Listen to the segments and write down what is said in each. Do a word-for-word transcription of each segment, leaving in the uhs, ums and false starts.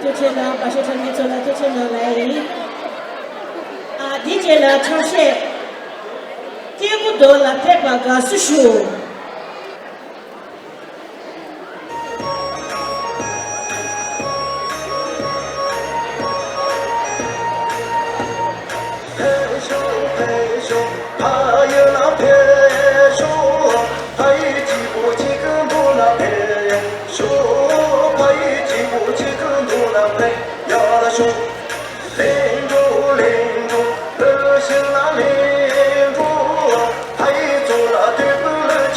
ཐུགས་རྗེ་གནང་། བ་ཤ་ཁྲ་ཉི་ཚོ་ལ་ཐུགས་རྗེ་གནང་ལ་ཡིན། ཨ་དེ་རྗེས་ལ་ཕྱག་བཞེས། སྐྱེ་དགུ་མདོ་ལ་ཕེབས་པ་དགའ་བསུ་ཞུ། ཕ་ཡུལ་ལ་ཕེབས་ཤོག་ཕ་ཡུལ་གཅིག་པུ་གཅིག་གི་འགྲོ་ལ་ཕེབས་ཤོག་ཕ་ཡུལ་གཅིག་པུ་གཅིག་གི་འགྲོ་ལ་ཕེབས་ཡག་ལ་ཤོག་ལེན་འགྲོ་ལེན་འགྲོ་ལོ་ཤིང་ལ་ལེན་འགྲོ་ཕ་ཡུལ་གཙུག་ལག་སྟེགས་བུ་ལ་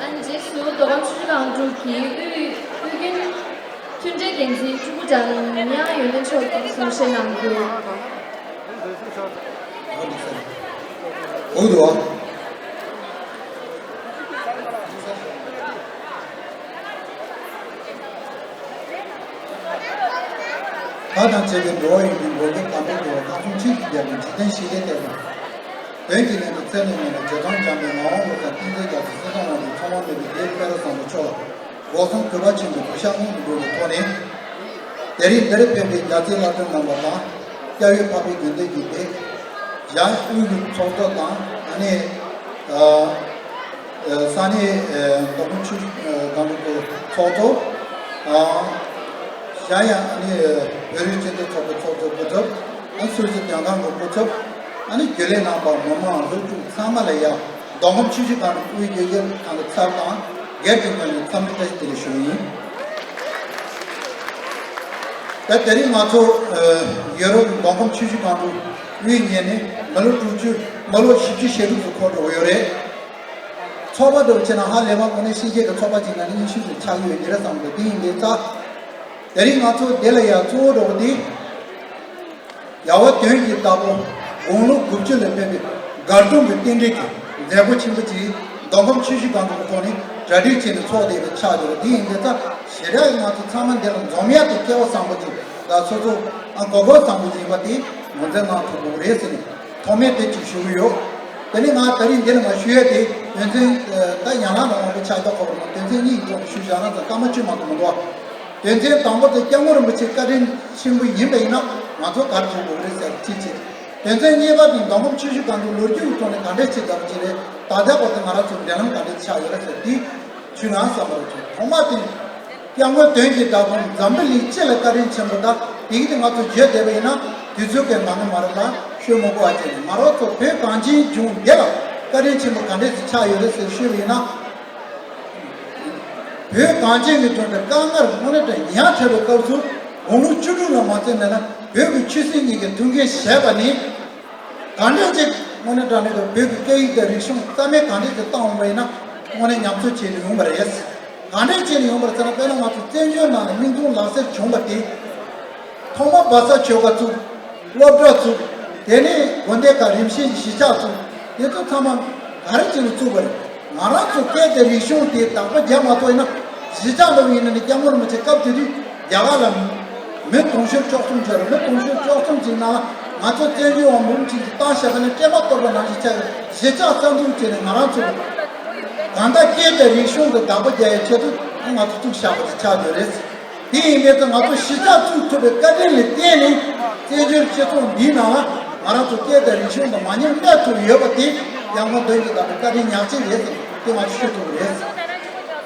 ཨ་ནི་རྗེས་སུ་མདོ་ཁམས་ཆུ་བཞི་སྒང་དྲུག་གི་དབུས་དབུས་རྒྱུན་མཐུན་སྒྲིལ་འགན་འཛིན་སྤྲུལ་སྐུ་འཇམ་དབྱངས་ཡོན་ཏན་མཆོག་གིས་གསུང་བཤད་གནང་རྒྱུ། འོ་འདུག་ཨ། བ་དང་བཅས་པའི་འགྲོ་བ་ཡོངས་ཀྱི་འགོག་པའི་དམ་པའི་འགྲོ་བ་སྟོང་གསུམ་གཅིག་ཏུ་བརྒྱབ་ནས་འཇིག་རྟེན་ཞི་བདེའི་གཏེར་དང་། དོན་གྱི་ལན་དུ་ཚད་མེད་མེད་པའི་རྗེས་ཚོང་འཇམ་པའི་ངག་དབང་བློ་བཟང་བསྟན་འཛིན་རྒྱ་མཚོ་སྲིད་སྐྱོང་དབང་འདུས་ཚོང་དབང་མེད་པའི་རྒྱལ་བའི་སྤེལ་རབ་བཟང་པོ་མཆོག་ལ་སྒོ་གསུམ་གུས་པ་ཆེན་པོས་གུས་ཞབས་སྔོན་དུ་འགྲོ་བའི་ཐོག་ནས། དེ་རིང་འདིར་ཕེབས་པའི་རྒྱལ་སྲས་བླ་སྤྲུལ་རྣམ་པ་དང་། སྐྱབས་ཡུལ་འཕགས་པའི་དགོན་སྡེ་བརྒྱུད་དེ། ཡང་དབུས་ཀྱི་ཚོགས་གཙོ་དང་ཨ་ནི། ས་གནས་མདོ་ཁམས་ཆུ་སྒང་དྲུག་གི་ཚོགས་གཙོ། གཞན་ཡང་ཨ་ནི་བོད་རིགས་སྤྱི་མཐུན་ཚོགས་པའི་ཚོགས་གཙོ་སྐུ་ཚབ། ཨ་སུད་སི་དོན་ཁང་གི་སྐུ་ཚབ། ཨ་ནི་རྒྱུན་ལས་རྣམ་པ་མི་མང་སློབ་ཕྲུག་ཚང་མ་ལ་ཡང་མདོ་ཁམས་ཆུ་བཞི་སྒང་དྲུག་དབུས་དགེ་རྒན་ཁང་གི་ཚབ་དང་སྒེར་གྱི་ངོས་ནས་འཚམས་འདྲི་བཀྲ་ཤིས་བདེ་ལེགས་ཞུ་གི་ཡིན། ད་དེ་རིང་ང་ཚོ་ཡོ་རོབ་མདོ་ཁམས་ཆུ་བཞི་སྒང་དྲུག་དབུས་ཉེ་ནས་མི་ལོ་དྲུག་ཅུ་མི་ལོ་བཞི་བཅུ་ཞེ་དྲུག་ཙམ་འཁོར་འགྲོ་གི་ཡོད་རེད། ཚོགས་པ་འདྲ་བོ་བྱས་ན་ཧ་ལས་མ་དངོས་གནས་ཕྱི་རྒྱལ་གྱི་ཚོགས་པ་ཅིག་ནང་ནས་ཉི་ཤུ་ཙམ་ཆགས་ཀྱི་ཡོད་ཀྱི་རེད་བསམ་འདུག་དེ་ཡིན་དུས་ཙང་། དེ་རིང་ང་ཚོ་འདི་ལ་ཡང་གཙོ་བོ་འདྲ་བོ་དེ། རྒྱལ་བ་དོན་གྱི་བདག་པོ་དགུང་ལོ་དགུ་བཅུ་ལ་ཕེབས་པའི་དགའ་སྟོན་གྱི་རྟེན་འབྲེལ་གྱི་མཛད་སྒོ་ཆེན་པོ་ཅིག་མདོ་ཁམས་ཆུ་བཞི་སྒང་དྲུག་གི་ཐོག་ནས་གྲ་སྒྲིག་བྱས་ནས་ཚོགས་བསྡད་པའི་ཆགས་ཡོད་རེད། དེ་ཡིན་དུས་ཙང་ཞེ་དྲག་ང་ཚོ་ཚང་མ་འདི་ལ་འཛོམས་ཡག་གི་སྐལ་བ་བཟང་པོ་ཅིག་དང་སོ་སོ་ཨ་གོ་སྐབས་བཟང་པོ་ཅིག་ཡིན་པ་དེ་ངོས་འཛིན་གནང་ཐུབ་དགོས་རེད་ཟེར་ནས་ཐོག་མའི་དེ་ཅིག་ཞུ་གི་ཡོད། དེ་ནས་ང་ད་རིང་འདི་ལ་མ་ཞུ་ཡ་དེ་དོན་ཚན་ད་ཡང་ལ་ལ་འོང་བའི་ཆ་རྒྱག་གོ་ར་མ་དོན་ཚན་གཉིས་ཀྱི་ཐོག་ནས་ཞུ་བཞག་ན་ཙང་སྐར་མ་བཅུ་མ་གཏོགས་མི་འདུག་དོན་ཚན་དང་པོ་དེ་སྐྱབས་མགོན་རིན་པོ་ཆེ་བཀའ་དྲིན་ཆེན་པོ་ཡིན་པ་ཡིན་ན་ང་ཚོ་ག་རེ་བྱེད་དགོས་རེད་ཟེར་གཅིག་བྱས། དོན་ཚན་གཉིས་པ་དེ་མདོ་ཁམས་ཆུ་བཞི་སྒང་དྲུག་ལོ་རྒྱུས་ཀྱི་ཐོག་ནས་ག་འདྲས་བྱེད་དགོས་ཀྱི་རེད། ད་ལྟ་བར་དུ་ང་རང་ཚོ་འབྲེལ་ལམ་ག་འདྲས་ཆགས་ཡོད་རེད་ཟེར་དེ་ཞུས་ན་བསམ་པ་རེད། ཐོག་མ་དེ་སྐྱབས་མགོན་དོན་གྱི་བདག་པོ་འཛམ་བུ་གླིང་སྤྱི་ལ་བཀའ་དྲིན་ཆེན་པོ་དང་དེ་གི་དེ་ང་ཚོ་བརྗོད་བསྡད་པ་ཡིན་ན་དུས་ཚོད་ཀྱི་ནང་ནས་མ་རེད་ལ་ཤོད་མི་དགོས་པ་བྱས་ནས་ང་རང་ཚོ་བོད་གངས་ཅན་ལྗོངས་འདི་ལ་བཀའ་དྲིན་ཆེན་པོ་ག་འདྲས་ཞིག་ཆགས་ཡོད་རེད་ཟེར་ཞུས་པ་ཡིན་ན། བོད་གངས་ཅན་གྱི་ལྗོངས་དེ་དཀའ་ངལ་དངོས་གནས་དྲང་ཉག་ཕྲ་བའི་སྐབས་སུ་དགུང་ལོ་བཅུ་དྲུག་ལ་མ་ཚད་ནས་ན་བོད་ཀྱི་ཆོས་སྲིད་གཉིས་ཀྱི་ཐུགས་འགན་བཞེས་པ་ནི། གང་འདྲས་ཅིག་དངོས་གནས་དྲང་གནས་ཀྱི་བོད་ཀྱི་སྐད་ཡིག་དང་རིག་གཞུང་རྩ་མེད་གང་འདྲས་ཅིག་བཏང་འོང་བ་ཡིན་ན་དངོས་གནས་ཉམས་གསོ་བྱེད་དུ་ཡོང་བ་རེད། གང་འདྲས་བྱས་ནས་ཡོང་བ་རེད་ཟེར་ན་དཔེར་ན་ང་ཚོ་བཙན་བྱོལ་ནང་ལ་སྙིང་ཐུང་ལག་སེར་བྱུང་བ་དེ། ཐོག་མ་བ་ས་ཆོལ་ཁ་བཙུགས། སློབ་གྲྭ་བཙུགས། དེ་ནས་དགོན་སྡེ་ཁག་རིམ་བཞིན་གཞིས་ཆགས་བཙུགས། དེ་ཚོ་ཚང་མ་ག་རེ་བྱས་ནས་བཙུགས་པ་རེད། ང་རང་ཚོ་སྐད་དང་རིག་གཞུང་དེ་དག་པ་རྒྱག་མ་ཐུབ་ཡིན་ན་གཞིས་ཆགས་འདྲ་བོ་ཡིན་ན་ནི་སྐྱབས་མགོན་རིན་པོ་ཆེ་སྐབས་དེ་དུས་རྒྱ་གར་ལ་མི་དུང་ཕྱུར་བཅུ་གསུམ་ཆགས་རེད། མི་དུང་ཕྱུར་བཅུ་གསུམ་ཅིག་ནང་ང་ཚོ་བཙན་བྱོལ་བ་མང་ཅིག་གིས་བཏང་བཞག་པ་ནི་སྲན་མ་གཏོར་བ་ནང་བཞིན་ཆགས་ཡོད། གཞིས་ཆགས་གསར་འཛུགས་བྱས་ནས་ང་རང་ཚོ་གང་ལྟར་སྐད་དང་རིག་གཞུང་དེ་དག་པ་རྒྱག་ཡའི་ཆེད་དུ་ང་ཚོ་བཙུགས་བཞག་པ་དེ་ཆགས་ཡོད་རེད། དེ་ཡིན་པས་ད་ང་ཚོ་གཞིས་ཆགས་བཙུགས་ཐུབ་པའི་བཀའ་དྲིན་ལ་བརྟེན་ནས་བཙན་བྱོལ་སྤྱི་ཚོགས་འདིའི་ནང་ལ་ང་རང་ཚོ་སྐད་དང་རིག་གཞུང་དང་མ་ཉམས་གནས་ཐུབ་ཡོད་པ་དེ་སྐྱབས་མགོན་དོན་གྱི་བདག་པོའི་བཀའ་དྲིན་ཉག་གཅིག་རེད་ཟེར་དེ་ང་ཚོ་ཤོད་ཐུབ་པ་རེད།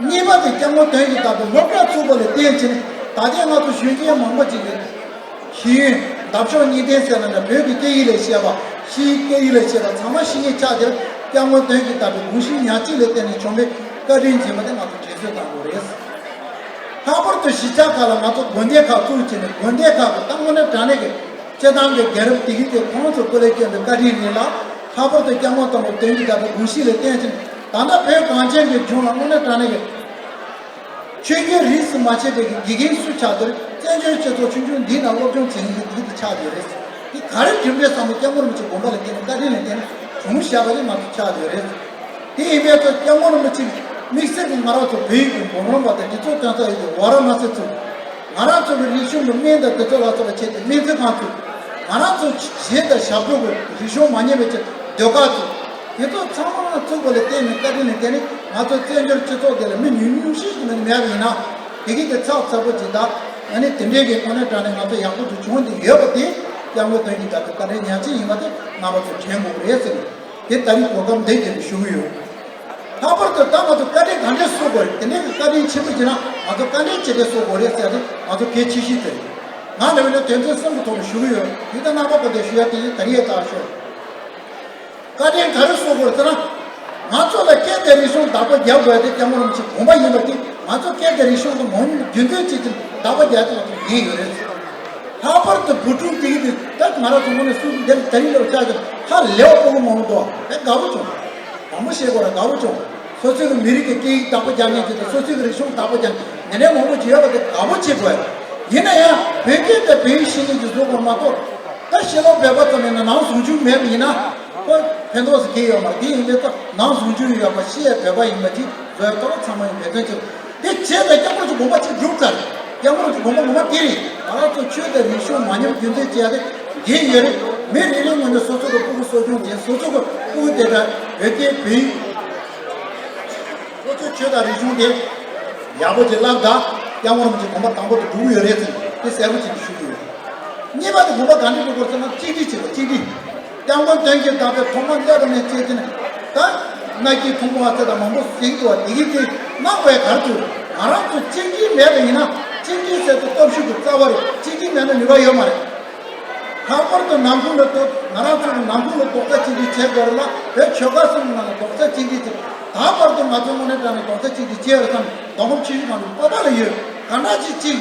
གཉིས་པ་དེ་སྐྱབས་མགོན་དོན་གྱི་བདག་པོས་སློབ་གྲྭ་བཙུགས་པ་ལ་བརྟེན་བྱས་ནས་ད་ལྟའི་ང་ཚོ་གཞོན་སྐྱེས་མང་པོ་ཅིག་གིས་ཤེས་ཡོན་འདབ་གཤོག་གཉིས་ལྡན་ཟེར་ན་འདྲ་བོད་ཀྱི་སྐད་ཡིག་ལ་བཤད་པ་ཕྱིའི་སྐད་ཡིག་ལ་བཤད་པ་ཚང་མ་ཤེས་མཁན་ཆགས་དེར་སྐྱབས་མགོན་དོན་གྱི་བདག་པོའི་དགོངས་གཞི་ཉག་གཅིག་ལ་བརྟེན་ནས་བྱུང་བའི་བཀའ་དྲིན་ཆེན་པོ་དེ་ང་ཚོ་དྲན་གསོ་བཏང་དགོས་རེད། ལྷག་པར་དུ་གཞིས་ཆགས་ཁག་ལ་ང་ཚོ་དགོན་སྡེ་ཁག་བཙུགས་བྱས་ནས་དགོན་སྡེ་ཁག་གི་ཏང་དངོས་གནས་དྲང་གནས་ཀྱི་སྤྱི་བཏང་གི་རྒྱལ་རབས་དེ་གི་དེ་ཁོང་ཚོ་སྐུ་ལས་བསྐྱོན་པའི་བཀའ་དྲིན་རེད་ལ། ལྷག་པར་དུ་སྐྱབས་མགོན་དམ་པ་དོན་གྱི་བདག་པོའི་དགོངས་གཞི་ལ་བརྟེན་ཅིང་ད་ལྟ་བོད་གངས་ཅན་གྱི་ལྗོངས་ལ་དངོས་གནས་དྲང་གནས་ཀྱི་ཆོས་བརྒྱུད་རིས་སུ་མ་ཆད་པའི་དགེ་རྒན་སུ་ཆགས་དེར་བཙན་བྱོལ་སྤྱི་ཚོགས་ཆུང་ཆུང་འདིའི་ནང་སློབ་སྦྱོང་བྱེད་མཁན་གྱི་དེ་ཆགས་ཡོད་རེད། དེ་ག་རེ་བྱུང་རེད་བསམ་པ་སྐྱབས་མགོན་རིན་པོ་ཆེ་དགོངས་པ་ལ་བརྟེན་ནས་བཀའ་དྲིན་ལ་བརྟེན་ནས་བྱུང་བཞག་པ་ཞིག་ང་ཚོ་ཆགས་ཡོད་རེད། དེ་ཡིན་པས་ཚོ་སྐྱབས་མགོན་རིན་པོ་ཆེ་དམིགས་བསལ་གྱི་ང་རང་ཚོ་བོད་ཡིག་གི་འབུམ་རམས་པ་དང་དེ་ཚོ་སྟོན་ས་ཡོད་པའི་ཝཱ་ར་ཎ་སི་ཚུགས། ང་རང་ཚོ་གི་རིག་གཞུང་གི་སྨན་དང་དེ་ཚོ་ལ་སོགས་པ་བྱས་ཏེ་སྨན་རྩིས་ཁང་ཚུགས། ང་རང་ཚོ་གཞས་དང་ཞབས་བྲོ་གི་རིག་གཞུང་མ་ཉམས་པའི་ཆེད་ཟློས་གར་ཚུགས། དེ་ཚོ་ཚང་མ་ཚུགས་པ་ལ་བརྟེན་ནས་བཀའ་དྲིན་ལ་བརྟེན་ནས་ང་ཚོ་བཙན་བྱོལ་སྤྱི་ཚོགས་འདི་ལ་མི་ཉུང་ཉུང་ཤས་ཤིག་མིན་མེད་པ་ཡིན་ན་དེ་གི་དེ་ཚགས་ཚུད་པོ་ཅིག་དང་ཨ་ནི་དེ་འདྲའི་གི་དངོས་གནས་དྲང་གནས་ང་ཚོ་ཡག་པོ་ཅིག་བྱུང་བསྡད་ཡོད་པ་དེ་སྐྱབས་མགོན་དོན་གྱི་བདག་པོའི་བཀའ་དྲིན་ཉག་གཅིག་ཡིན་པ་དེ་རྣམ་པ་ཚོ་དྲན་དགོས་ཀྱི་རེད་ཟེར་ནས། དེ་ད་རིང་གོ་སྐབས་འདི་བརྒྱུད་ནས་ཞུ་གི་ཡོད། ལྷག་པར་དུ་ད་ང་ཚོ་བཀའ་དྲིན་ག་འདྲས་གསོ་དགོས་རེད། དེ་འདྲའི་གི་བཀའ་དྲིན་ཆེན་པོ་བྱས་ན་ང་ཚོ་བཀའ་དྲིན་ཇི་འདྲས་གསོ་དགོས་རེད་ཟེར་ཏེ་ང་ཚོ་གལ་ཆེ་ཤོས་དེ་རེད། ང་འདྲ་བའི་ནི་དོན་ཚན་གསུམ་གྱི་ཐོག་ནས་ཞུ་གི་ཡོད། དེ་ལྟར་རྣམ་པ་ཀུན་ཏུ་ཞུ་ཡ་དེ་ཡིན། ད་རིང་ཡ་ད་ཞུ། བཀའ་དྲིན་ག་རེ་གསོ་དགོས་རེད་ཟེར་ན། ང་ཚོ་ལ་སྐད་དང་རིག་གཞུང་བདག་པོ་རྒྱག་དགོས་ཏེ་སྐྱབས་མགོན་རིན་པོ་ཆེའི་དགོངས་པ་ཡིན་པ་དེ་ང་ཚོ་སྐད་དང་རིག་གཞུང་དུ་མང་ཉུང་རྒྱུན་འཛིན་བྱེད་ཀྱི་བདག་པོ་རྒྱག་ཡ་དེ་ང་ཚོ་འགན་ཡོད་རེད། ལྷག་པར་དུ་བུ་ཕྲུག་དེ་གི་དེ་ད་ང་རང་ཚོ་ངོས་ནས་སུ་འདིར་ད་རིང་ལོ་ཆགས་ཀྱི་ཧ་ལས་པ་ཕྲུ་གུ་མང་པོ་འདུག་ཨེ་དགའ་པོ་བྱུང་། དྲང་པོ་བཤད་དགོས་ར་དགའ་པོ་བྱུང་། སོ་སོའི་གི་མི་རིགས་ཀྱི་སྐད་ཡིག་བདག་པོ་རྒྱག་མཁན་ཅིག་དང་སོ་སོའི་གི་རིག་གཞུང་བདག་པོ་རྒྱག་མཁན་དེ་འདྲའི་མང་པོ་ཅིག་ཡོད་པ་དེ་དགའ་པོ་བྱེད་དགོས། ཡིན་ན་ཡང་བོད་སྐད་དང་བོད་ཡིག་ཤེས་མཁན་ཅིག་བཟོ་དགོས་མ་གཏོགས་ད་ཕྱི་ལོགས་བོད་པ་ཙམ་ཡིན་ན་ནང་ཟུང་འཇུག་མེད་པ་ཡིན་ན་ཁོ་ཕན་ཐོགས་སུ་སྐྱེས་ཡོད་མ་རེད། དེ་ཡིན་པས་ད་ནང་ཟུང་འཇུག་ཡོད་པ་ཤེས་ཡ་བོད་པ་ཡིན་པ་ཅིག་བཟོ་ཡ་ཐོག་ཚང་མ་ཡིན་འབད་བརྩོན་བྱེད་དགོས། དེ་བྱས་ཙང་སྐྱབས་མགོན་གྱི་དགོངས་པ་གཅིག་འགྲུབ་ཚར། སྐྱབས་མགོན་གྱི་དགོངས་པ་ངོ་མ་དེ་རེད། ང་རང་ཚོ་ཆོས་དང་རིག་གཞུང་མ་ཉམས་རྒྱུན་འཛིན་བྱེད་ཡ་དེ་འགན་ཡོད་རེད། མི་རེ་རེའི་ངོས་ནས་སོ་སོ་གི་ཕྲུ་གུ་གསོ་སྐྱོང་བྱེད། སོ་སོ་གི་ཕྲུ་གུ་དེ་འདྲ་བོད་སྐད་བོད་ཡིག་སོ་སོའི་ཆོས་དང་རིག་གཞུང་དེ་ཡག་པོ་ཅིག་བསླབ་དང་། སྐྱབས་མགོན་རིན་པོ་ཆེའི་དགོངས་པ་དང་པོ་དེ་འགྲུབ་ཀྱི་ཡོད་རེད་ཟེར་དེ་གསལ་པོ་ཅིག་ཞུ་གི་ཡོད། གཉིས་པ་དེ་དགོངས་པ་ག་འདྲ་འགྲུབ་དགོས་ཟེར་ན་གཅིག་སྒྲིལ་བྱེད་དགོས། གཅིག་སྒྲིལ། སྐྱབས་མགོན་དོན་གྱི་བདག་པོས་ཐོག་མར་སླེབས་པ་ནས་བྱས་ཏེ་ནི་ད་མནའ་སྐྱེལ་ཐུན་མོང་བ་ཚོ་དང་མང་པོ་ཞིག་འདུག་བ། དེ་གི་དེ་གནང་བའི་གར་དུ་ང་རང་ཚོ་གཅིག་སྒྲིལ་མེད་པ་ཡིན་ན་གཅིག་སྒྲིལ་ཟེར་དུས་སྟོབས་ཤུགས་ཀྱི་རྩ་བ་རེད། གཅིག་སྒྲིལ་མེད་ན་ནུས་པ་ཡོད་མ་རེད། ལྷག་པར་དུ་ནང་ཁུལ་ལ་ཏོག་ང་རང་ཚོ་གི་ནང་ཁུལ་ལ་རྡོག་རྩ་གཅིག་སྒྲིལ་བྱེད་དགོས་རེད་ལ། བོད་ཆོལ་ཁ་གསུམ་གྱི་ནང་ལ་རྡོག་རྩ་གཅིག་སྒྲིལ་བྱེད། ད་བར་དུ་ང་ཚོ་དངོས་གནས་དྲང་གནས་རྡོག་རྩ་གཅིག་སྒྲིལ་བྱས་ཡོད་བསམ། མདོ་ཁམས་ཆུ་བཞི་སྒང་དྲུག་སྤོབས་པ་ལ་ཡོད། ག་འདྲ་ཅིག་ཅིག་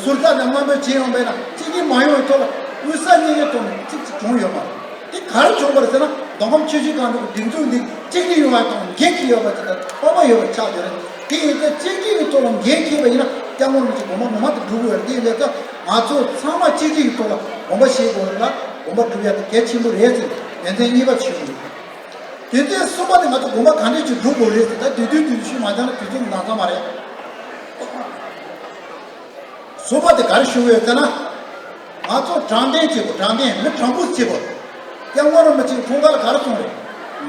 ཟུར་ཟ་དང་དམའ་འབེབས་བྱེད་ཡོང་བས་ན་གཅིག་སྒྲིལ་མ་ཡོང་བའི་ཐོག་ལ་དབུས་ས་གཉིས་ཀའི་ཐོག་ནས་གཅིག་ཅིག་བྱུང་ཡོད་མ་རེད། དེ་ག་རེ་བྱུང་བ་རེད་ཟེར་ན་མདོ་ཁམས་ཆུ་བཞི་སྒང་དྲུག་གི་སྒྲིག་འཛུགས་འདི་གཅིག་སྒྲིལ་ཡོང་བའི་ཐོག་ནས་འགན་འཁྱེར་ཡོད་པ་ཅིག་དང་སྤོབས་པ་ཡོད་པ་ཆགས་བསྡད་རེད། དེ་ཡིན་ཙང་གཅིག་སྒྲིལ་གྱི་ཐོག་ལ་འགན་འཁྱེར་བ་ཡིན་ན་སྐྱབས་མགོན་རིན་པོ་ཆེ་དགོངས་པ་ངོ་མ་དེ་འགྲུབ་ཀྱི་ཡོད་རེད། དེ་ཡིན་ཙང་ང་ཚོ་ཚང་མ་གཅིག་སྒྲིལ་གྱི་ཐོག་ལ་དགོངས་པ་བཞེས་དགོས་རེད་ལ། དགོངས་པ་འགྲུབ་ཡ་དེ་གལ་ཆེན་པོ་རེད་ཟེར་དོན་ཚན་གཉིས་པ་ཞུ་གི་ཡོད། དོན་ཚན་གསུམ་པ་དེ་ང་ཚོ་དགོངས་པ་གང་འདྲས་ཅིག་འགྲུབ་དགོས་རེད་ཟེར། ད་བསྡུས་བསྡུས་བསྡུས་བསྡུས་ཞུས་མ་བྱུང་ན་དུས་ཚོད་ནང་ཚང་མ་རེད། གསུམ་པ་དེ་ག་རེ་ཞུ་གི་ཡོད་ཟེར་ན། ང་ཚོ་དྲང་བདེན་བྱེད་དགོས། དྲང་བདེན་མི་དྲང་པོ་བྱེད་དགོས། སྐྱབས་མགོན་རིན་པོ་ཆེའི་འཁྲུངས་སྐར་ག་རེ་སོང་རེད།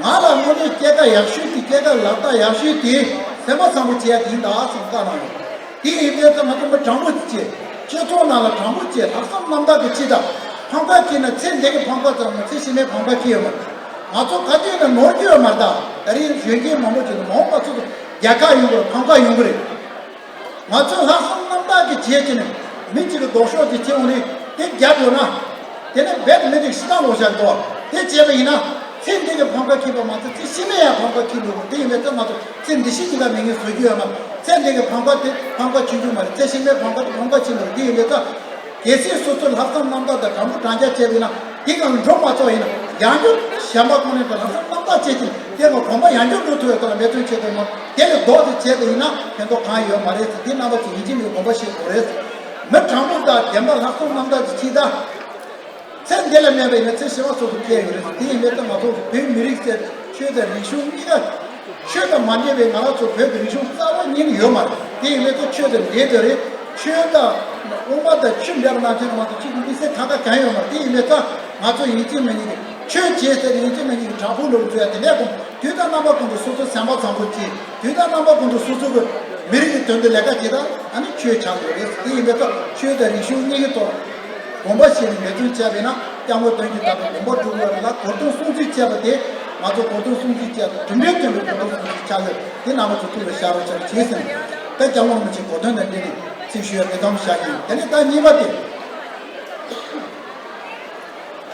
ང་ལ་དངོས་གནས་སྐྱེས་སྐར་ཡག་ཤོས་དེ། སྐྱེས་སྐར་ལག་རྟགས་ཡག་ཤོས་དེ་སེམས་པ་བཟང་པོ་བྱེད་ཡ་དེ་ཡིན་ད་གསུངས་བཀའ་གནང་ཡོད། དེ་ཡིན་པས་ད་ང་ཚོ་མི་དྲང་པོ་བྱེད། སྤྱི་ཚོགས་ནང་ལ་དྲང་པོ་བྱེད། ལྷག་བསམ་རྣམ་དག་གིས་བྱེད་དང་། ཕམ་ཁ་ཁྱེར་ན་ཚེ་འདི་གི་ཕམ་ཁ་ཙམ་མ། ཚེ་ཕྱི་མའི་ཕམ་ཁ་ཁྱེར་ཡོད་མ་རེད། ང་ཚོ་ག་དུས་ན་ནོར་རྒྱུ་ཡོད་མ་རེད་ད། ད་རིང་གཞོན་སྐྱེས་མང་པོ་བྱེད་དུ་མ་འོངས་པ་ཚོ་རྒྱལ་ཁ་ཡོང་གི་རེད། ཕམ་ཁ་ཡོང་གི་རེད། ང་ཚོས་ལྷག་བསམ་རྣམ་དག་གིས་བྱས་བྱས་ནས་མི་གཅིག་གི་ལྡོག་ཕྱོགས་ཅིག་བྱས་འོང་ནས་དེ་རྒྱབ་ཡོད་ན། དེ་ནས་རྦད་དེ་མི་དེ་ཤི་སྟངས་ལོག་བཞག་འདུག་དེ་བྱས་པ་ཡིན་ན་ཚེ་འདི་གི་ཕམ་ཁ་ཁྱེར་བ་མ་ཚད་ཚེ་ཕྱི་མའི་ཡང་ཕམ་ཁ་ཁྱེར་འགྲོ་གི། དེ་ཡིན་པས་ད་ང་ཚོ་ཚེ་འདི་ཕྱི་གཉིས་ཀ་མེད་མཁན་བཟོ་རྒྱུ་ཡོད་མ། ཚེ་འདི་གི་ཕམ་ཁ་དེ་ཕམ་ཁ་ཆུང་ཆུང་མ་རེད། ཚེ་ཕྱི་མའི་ཕམ་ཁ་དེ་ཕམ་ཁ་ཆེན་པོ་རེད། དེ་ཡིན་པས་ད་གལ་སྲིད་སོ་སོས་ལྷག་བསམ་རྣམ་དག་དང་དྲང་པོ་དྲང་རྐྱང་བྱས་པ་ཡིན་ན། དེ་གང་འགྲོ་མ་ཚོགས་ཡིན་ན་ཡང་བསྐྱར་གཞན་པ་ཁོ་ནས་ལྷག་བསམ་རྣམ་དག་བྱས་ཀྱིན་དེ་ལ་གོམ་པ་ཡང་བསྐྱར་འགྲོ་ཐུབ་ཡོད་ཐོག་ལ་འབད་བརྩོན་བྱེད་དགོས་མ། དེ་ལས་ལྡོག་སྟེ་བྱས་པ་ཡིན་ན་ཕན་ཐོགས་གང་ཡོད་མ་རེད་ཟེར། དེ་རྣམ་པ་ཚོ་ཡིན་གཅིག་མིན་གཅིག་དགོངས་པ་བཞེས་དགོས་རེད། མི་དྲང་པོ་དང་བདེན་པ་ལྷག་བསམ་རྣམ་དག་ཅིག་བྱེད་ད། ཚེ་འདི་ལ་མེད་པ་ཡིན་ན་ཚེ་ཕྱི་མ་སོ་སོ་སྐྱེལ་ཡོད་རེད། དེ་ཡིན་པས་ད་ང་ཚོ་བོད་མི་རིགས་ཟེར་ཆོས་དང་རིག་གཞུང་གཉིས་ཀ། ཆོས་དང་མ་འདྲེས་པའི་ང་རང་ཚོ་བོད་ཀྱི་རིག་གཞུང་རྩ་བ་ཉིད་ནས་ཡོད་མ་རེད། དེ་ཡིན་པས་ད་ཆོས་དང་འདྲེས་དེ་རེད། ཆོས་དང་དབུ་མ་དང་ཆོས་འདྲེས་པ་ནང་བཞིན་ང་ཚོ་གཅིག་གི་དམིགས་བསལ་ཐད་ཀ་གང་ཡོད་མ་རེད། དེ་ཡིན་པས་ད་ང་ཚོ་ཡིན་གཅིག་མིན་གཉིས་ཀྱི་ཆོས་བྱེད་ཟེར་ཡིན་གཅིག་མིན་གཉིས་ཀྱི་དྲག་པོ་ལོག་འཛུལ་ཡ་དེ་ལས་ཀོང་དུས་དང་རྣམ་པ་ཀུན་ཏུ་སོ་སོ་སེམས་པ་བཟང་པོ་བྱེད། དུས་དང་རྣམ་པ་ཀུན་ཏུ་སོ་སོ་གི་མི་རིགས་ཀྱི་དོན་དུ་ལས་ཀ་བྱེད་ད་ཨ་ནི་ཆོས་ཆགས་དགོས་རེད། དེ་ཡིན་པས་ད་ཆོས་དང་རིག་གཞུང་གཉིས་ཀྱི་ཐོག་དགོངས་པ་བཞེས་ནས་འབད་བརྩོན་བྱས་པས་ན་སྐྱབས་མགོན་དོན་གྱི་བདག་པོས་དགོངས་པ་སྒྲུབ་པ་ལ་གོ་སྟོན་སྲུང་བརྩི་བྱས་པ་དེ་ང་ཚོ་གོ་སྟོན་སྲུང་བརྩི་བྱས་ཏེ་གྲུབ་འབྲས་ཐོན་པའི་གོ་སྟོན་སྲུང་བརྩི་ཆགས་ཡོད། དེ་རྣམ་པ་ཚོ་ཐུགས་ལ་བཞག་རོགས་བྱ་རོགས་བྱེད་ཟེར་ནས་ད་སྐྱབས་མགོན་རིན་པོ་ཆེའི་གོ་སྟོན་དང་འབྲེལ་ནས་ཚིག་ཞུ་ཡ་དེ་ཙམ་བཞག་གི་ཡིན། དེ་ནས་ད་གཉིས་པ་དེ།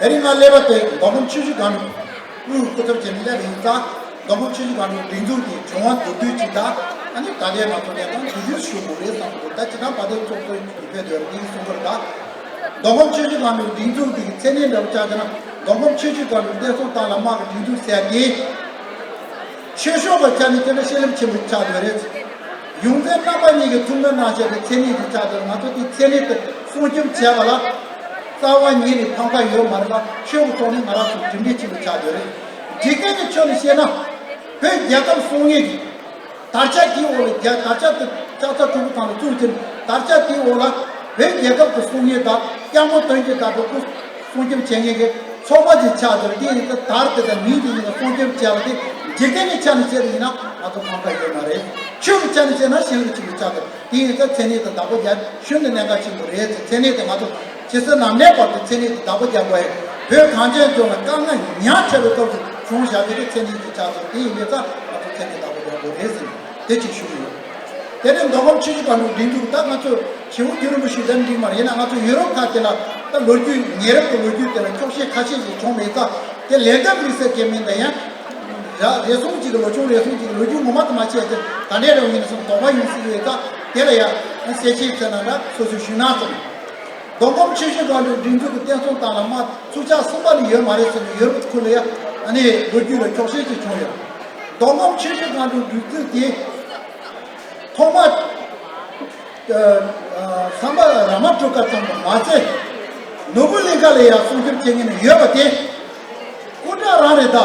དེ་རིང་ང་སླེབས་པ་དེ་མདོ་ཁམས་ཆུ་བཞི་སྒང་དྲུག་དབུས་སྐུ་ཚབ་བྱས་ནས་སླེབས་པ་ཡིན་ཙང་། མདོ་ཁམས་ཆུ་བཞི་སྒང་དྲུག་སྒྲིག་འཛུགས་ཀྱི་བྱུང་བ་མདོར་བསྡུས་ཅིག་དང་། ཨ་ནི་ད་ལྟའི་ང་ཚོ་གནས་སྟངས་ཇི་ལྟར་ཞུ་དགོས་རེད་བསམ་གྱི་འདུག་ད་ཇི་ལྟར་བར་དེ་ཚོགས་གཙོ་ཡིན་ཕེབས་དོན་འདི་གསུང་གི་རེད་ད། མདོ་ཁམས་ཆུ་བཞི་སྒང་དྲུག་སྒྲིག་འཛུགས་འདི་གི་མཚན་གནས་འདྲ་པོ་ཆགས་ཀྱི་ན། མདོ་ཁམས་ཆུ་བཞི་སྒང་དྲུག་བསྟན་སྲུང་བཏང་ལ་དམག་གི་སྒྲིག་འཛུགས་ཟེར་ཡ་དེ། ཆོས་ཕྱོགས་པ་ཆ་ནས་བལྟས་ན་ཤེས་རབ་ཆེན་པོ་ཆགས་ཡོད་རེད། ཡོངས་འཛིན་རྣམ་པ་གཉིས་ཀྱིས་ཐུགས་སྨོན་གནང་བཞག་པའི་མཚན་ཉིད་དེ་ཆགས་ཡོད། ང་ཚོ་དེའི་མཚན་ཉིད་དེ་སྲུང་སྐྱོབ་བྱས་པ་ལ་རྩ་བ་ཉིད་ནས་ཕམ་ཁ་ཡོད་མ་རེད་ལ། ཆོས་ཀྱི་ཐོག་ནས་ང་རང་ཚོ་གྲུབ་འབྲས་ཆེན་པོ་ཆགས་ཡོད་རེད། འཇིག་རྟེན་གྱི་ཆོས་ལ་བཤད་ན་བོད་རྒྱལ་ཁབ་སྲུང་ངེས་ཀྱི་དར་ཆ་དེའི་འོག་ལ་རྒྱ་དར་ཆ་དེ་ལྕགས་རྩ་གྲུ་གུ་ཐང་ལ་བཙུགས་ཀྱིན་དར་ཆ་དེའི་འོག་ལ་བོད་རྒྱལ་ཁབ་ཀྱི་སྲུང་ངེས་དང་སྐྱབས་མགོན་དོན་གྱི་བདག་པོ་སྐུ་སྲུང་སྐྱོབ་བྱེད་མཁན་གྱི་ཚོགས་པ་ཅིག་ཆགས་ཡོད་རེད། དེ་ཡིན་ཙང་དར་དེ་དང་མིང་དེ་གཉིས་ལ་སྲུང་སྐྱོབ་བྱས་པ་དེ་འཇིག་རྟེན་གྱི་ཆ་ནས་བཤད་པ་ཡིན་ན་ང་ཚོ་ཕམ་ཁ་ཡོད་མ་རེད། ཆོས་ཀྱི་ཆ་ནས་བཤད་ན་ཤེས་རབ་ཆེན་པོ་ཆགས་ཡོད། དེ་ཡིན་ཙང་མཚན་ཉིད་དེ་བདག་པོ་རྒྱག་ཤུགས་ནས་གནད་འགག་ཆེན་པོ་རེད། མཚན་ཉིད་དེ་ང་ཚོ་ཇི་སྲིད་ནམ་གནས་བར་དུ་མཚན་ཉིད་དེ་བདག་པོ་རྒྱག་དགོས་ཡ། བོད་གངས་ཅན་ལྗོངས་ལ་དཀའ་ངལ་ཉག་ཕྲ་བའི་སྐབས་སུ་བྱུང་བཞག་པའི་མཚན་ཉིད་ཅིག་ཆགས་སོང་། དེ་ཡིན་པས་ཙང་ང་ཚོ་མཚན་ཉིད་བདག་པོ་རྒྱག་དགོས་རེད་ཟེར་ནས་དེ་ཅིག་ཞུ་གི་ཡོད། དེ་ནས་མདོ་ཁམས་ཆུ་བཞི་སྒང་དྲུག་སྒྲིག་འཛུགས་ད་ང་ཚོ་བྱེའུ་རྒྱུད་རིང་པོ་ཞིག་ད་འགྲིག་མ་རེད། ཡིན་ན་ང་ཚོ་ཡུ་རོབ་ཁག་དེ་ལ་ད་ལོ་རྒྱུས་ཉེ་རབས་ཀྱི་ལོ་རྒྱུས་དེ་ལ་འཁྱོག་བཤད་ཁ་ཤས་ཤིག་བྱུང་མེད་ཙང་དེ་ལན་འདེབས་རིགས་ཟེར་གྱི་མིན་ད། ཡང་ར་རེ་ཟུང་གཅིག་གི་ལོ་ཆུང་རེ་ཟུང་གཅིག་གི་ལོ་རྒྱུས་ངོ་མ་དེ་མ་ཆད་དེ་ག་འདྲས་རེད་ཡིན་ན་སོང་དོགས་པ་ཡོང་སྲིད་ཀྱི་ཡོད་ཙང་དེ་ལ་ཡང་གསལ་བཤད་བྱས་ན་འདྲ་སོ་སོས་ཞུས་ན་བསམ། མདོ་ཁམས་ཆུ་བཞི་སྒང་དྲུག་སྒྲིག་འཛུགས་ཀྱི་བསྟན་སྲུང་བཏང་ལ་དམག་ཚུགས་ཆག་གསུམ་པ་ནི་ཡོད་མ་རེད་ཟེར་ནས་ཡོ་རོབ་ཁུལ་ལ་ཡ་ཨ་ནི་ལོ་རྒྱུས་ལ་འཁྱོག་བཤད་ཅིག་བྱུང་ཡོད། མདོ་ཁམས་ཆུ་བཞི་སྒང་དྲུག་སྒྲིག་འཛུགས་དེ་ཐོག་མ་ཨ་ཨ་བསམ་པ་ར་མ་ཊོ་ཀ་ཙམ་དུ་མ་ཚད་ནོར་བུ་གླིང་ཁ་ལ་ཡ་སྲུང་སྐྱོབ་བྱེད་མཁན་ནི་ཡོད་པ་དེ། སྐུ་དྲག་རང་རེད་ད།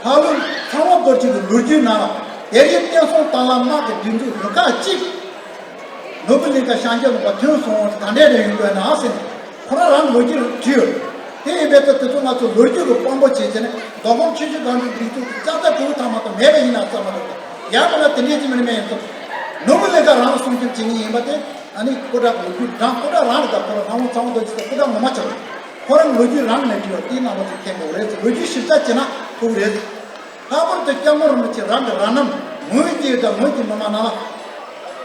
ལྷག་ལུས་ཚངས་པ་དཔལ་སྐྱིད་ཀྱི་ལོ་རྒྱུས་ནང་ལ་དེ་རིང་བསྟན་སྲུང་བཏང་ལ་དམག་གི་སྒྲིག་འཛུགས་རུ་ཁག་གཅིག་ནོར་བུ་གླིང་ཁ་ཤང་རྒྱབ་ལ་ཐོན་སོང་བ་ག་འདྲས་རེད་ཡོང་དགོས་ན་ཟེར་ནས་ཁོ་རང་རང་ལོ་རྒྱུས་བྲིས་ཡོད། དེ་ཡིན་པའི་ཐོག་དེ་ཚོ་ང་ཚོ་ལོ་རྒྱུས་ཀྱི་དཔང་པོ་བྱས་བྱས་ནས་མདོ་ཁམས་ཆུ་བཞི་སྒང་དྲུག་སྒྲིག་འཛུགས་ཀྱི་ལྕགས་རྟ་གྲུ་གུ་ཐང་མ་གཏོགས་མེད་པ་ཡིན་ན་བསམ་པ་རེད། ཡང་མིན་ན་དེ་འདྲས་ཅིག་མིན་ན་མེད་ཡིན་ཙང་ནོར་བུ་གླིང་ཁ་རང་ལ་སྲུང་སྐྱོབ་བྱེད་མཁན་ཡིན་པ་དེ། ཨ་ནི་སྐུ་དྲག་ལོ་རྒྱུས་རང་སྐུ་དྲག་རང་རེད་ད། ཁོ་རང་ལྷ་དབང་ཚངས་པ་རྡོ་རྗེ་ཟེར་སྐུ་དྲག་ངོ་མ་ཆགས། ཁོ་རང་ལོ་རྒྱུས་རང་ནས་བྲིས་པ་དེའི་ནང་ལ་ཚུར་མཁྱེན་དགོས་རེད་ཟེར། ལོ་རྒྱུས་ཞིབ་ཆ་བྱས་ན་ཐུག་རེད། ལྷག་པར་དུ་སྐྱབས་མགོན་རིན་པོ་ཆེ་རང་གི་རང་རྣམ་ངོས་ཀྱི་དང་ངོས་ཀྱི་མི་མང་ནང་ལ།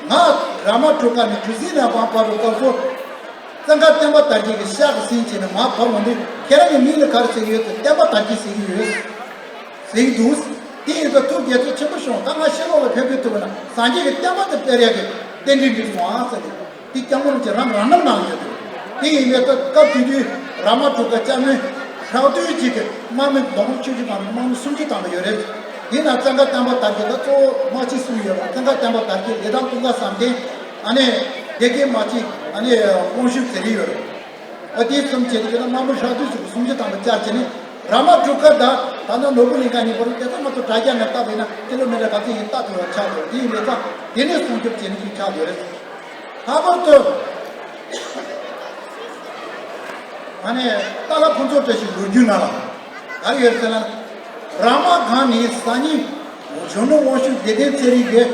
ང་ར་མ་ཊོ་ཀ་ནས་གྲུ་གཟིངས་ནས་བང་བར་བའི་སྐབས་སུ། བཙན་མཁར་བསྟན་པ་དར་རྒྱས་ཀྱི་ཤག་གི་ཟིན་བྱས་ནས་མར་བབས་འོང་དུས་ཁྱེད་རང་གི་མིང་ལ་ག་རེ་ཟེར་གྱི་ཡོད་ཟེར། བསྟན་པ་དར་རྒྱས་ཟེར་གྱི་ཡོད་ཟེར་གྱི་འདུག་དེ་ཡིན་ཙང་ཐུགས་དགྱེས་ཚོར་ཆེན་པོ་བྱུང་། ད་ང་ཕྱི་ལོགས་ལ་ཕེབས་ཕེབས་ཐུབ་པ་ན་སངས་རྒྱས་ཀྱི་བསྟན་པ་དེ་སྤེལ་ཡག་གི་རྟེན་འབྲེལ་འགྲིག་སོང་ཨ་ཟེར་ཏེ། དེ་སྐྱབས་མགོན་རིན་པོ་ཆེ་རང་རང་རྣམ་ནང་ཡོད་དེ། དེ་ཡིན་པའི་ད་སྐབས་དེ་དུས་ར་མ་ཊོ་ཀ་བཅའ་མོལ་ཧྲག་བསྡུས་ཅིག་གི་དམག་མི་མདོ་ཁམས་ཆུ་བཞི་སྒང་དྲུག་དམག་མི་སུམ་ཅུ་ཐམ་པ་ཡོད་རེད། དེ་ན་བཙན་མཁར་བསྟན་པ་དར་རྒྱས་ད་གཙོ་བོ་དམག་སྤྱི་གསུམ་ཡོད་རེད། བཙན་མཁར་བསྟན་པ་དར་རྒྱས། ལི་ཐང་ཀུན་དགའ་བསམ་གཏན། ཨ་ནི་སྡེ་དགེ་དམག་སྤྱི། ཨ་ནི་དབང་ཕྱུག་ཚེ་རིང་ཡོད་རེད། ཨ་དེའི་གསུམ་བྱས་ཏེ་ཡོད་ན་དམག་མི་ཧྲག་བསྡུས་ཟེར་གི་སུམ་ཅུ་ཐམ་པ་བཅར་བྱས་ནས་ར་མ་ཊོ་ཀ་དང་ད་ནང་ནོར་བུ་གླིང་ཁ་གཉིས་བར་དེ་ཚོ་ང་ཚོ་དྲ་རྒྱ་ནས་བལྟས་པ་ཡིན་ན་ཀི་ལོ་མི་ཊར་ག་ཚོད་ཡིན་བལྟ་ཐུབ་པ་ཆགས་འདུག་དེ་ཡིན་པས་ཙང་དེ་ནས་སྲུང་སྐྱོབ་བྱེད་མཁན་ཅིག་ཆགས་ཡོད་རེད། ལྷག་པར་དུ་ཨ་ནི་ཏཱ་ལ་ཕུན་ཚོགས་བཀྲ་ཤིས་ལོ་རྒྱུས་ནང་ལ་ག་རེ་ཡོད་ཟེར་ན། ར་མ་སྒང་ནས་སང་ཉིན་གཞོན་ནུ་དབང་ཕྱུག་བདེ་ལྡན་ཚེ་རིང་གིས་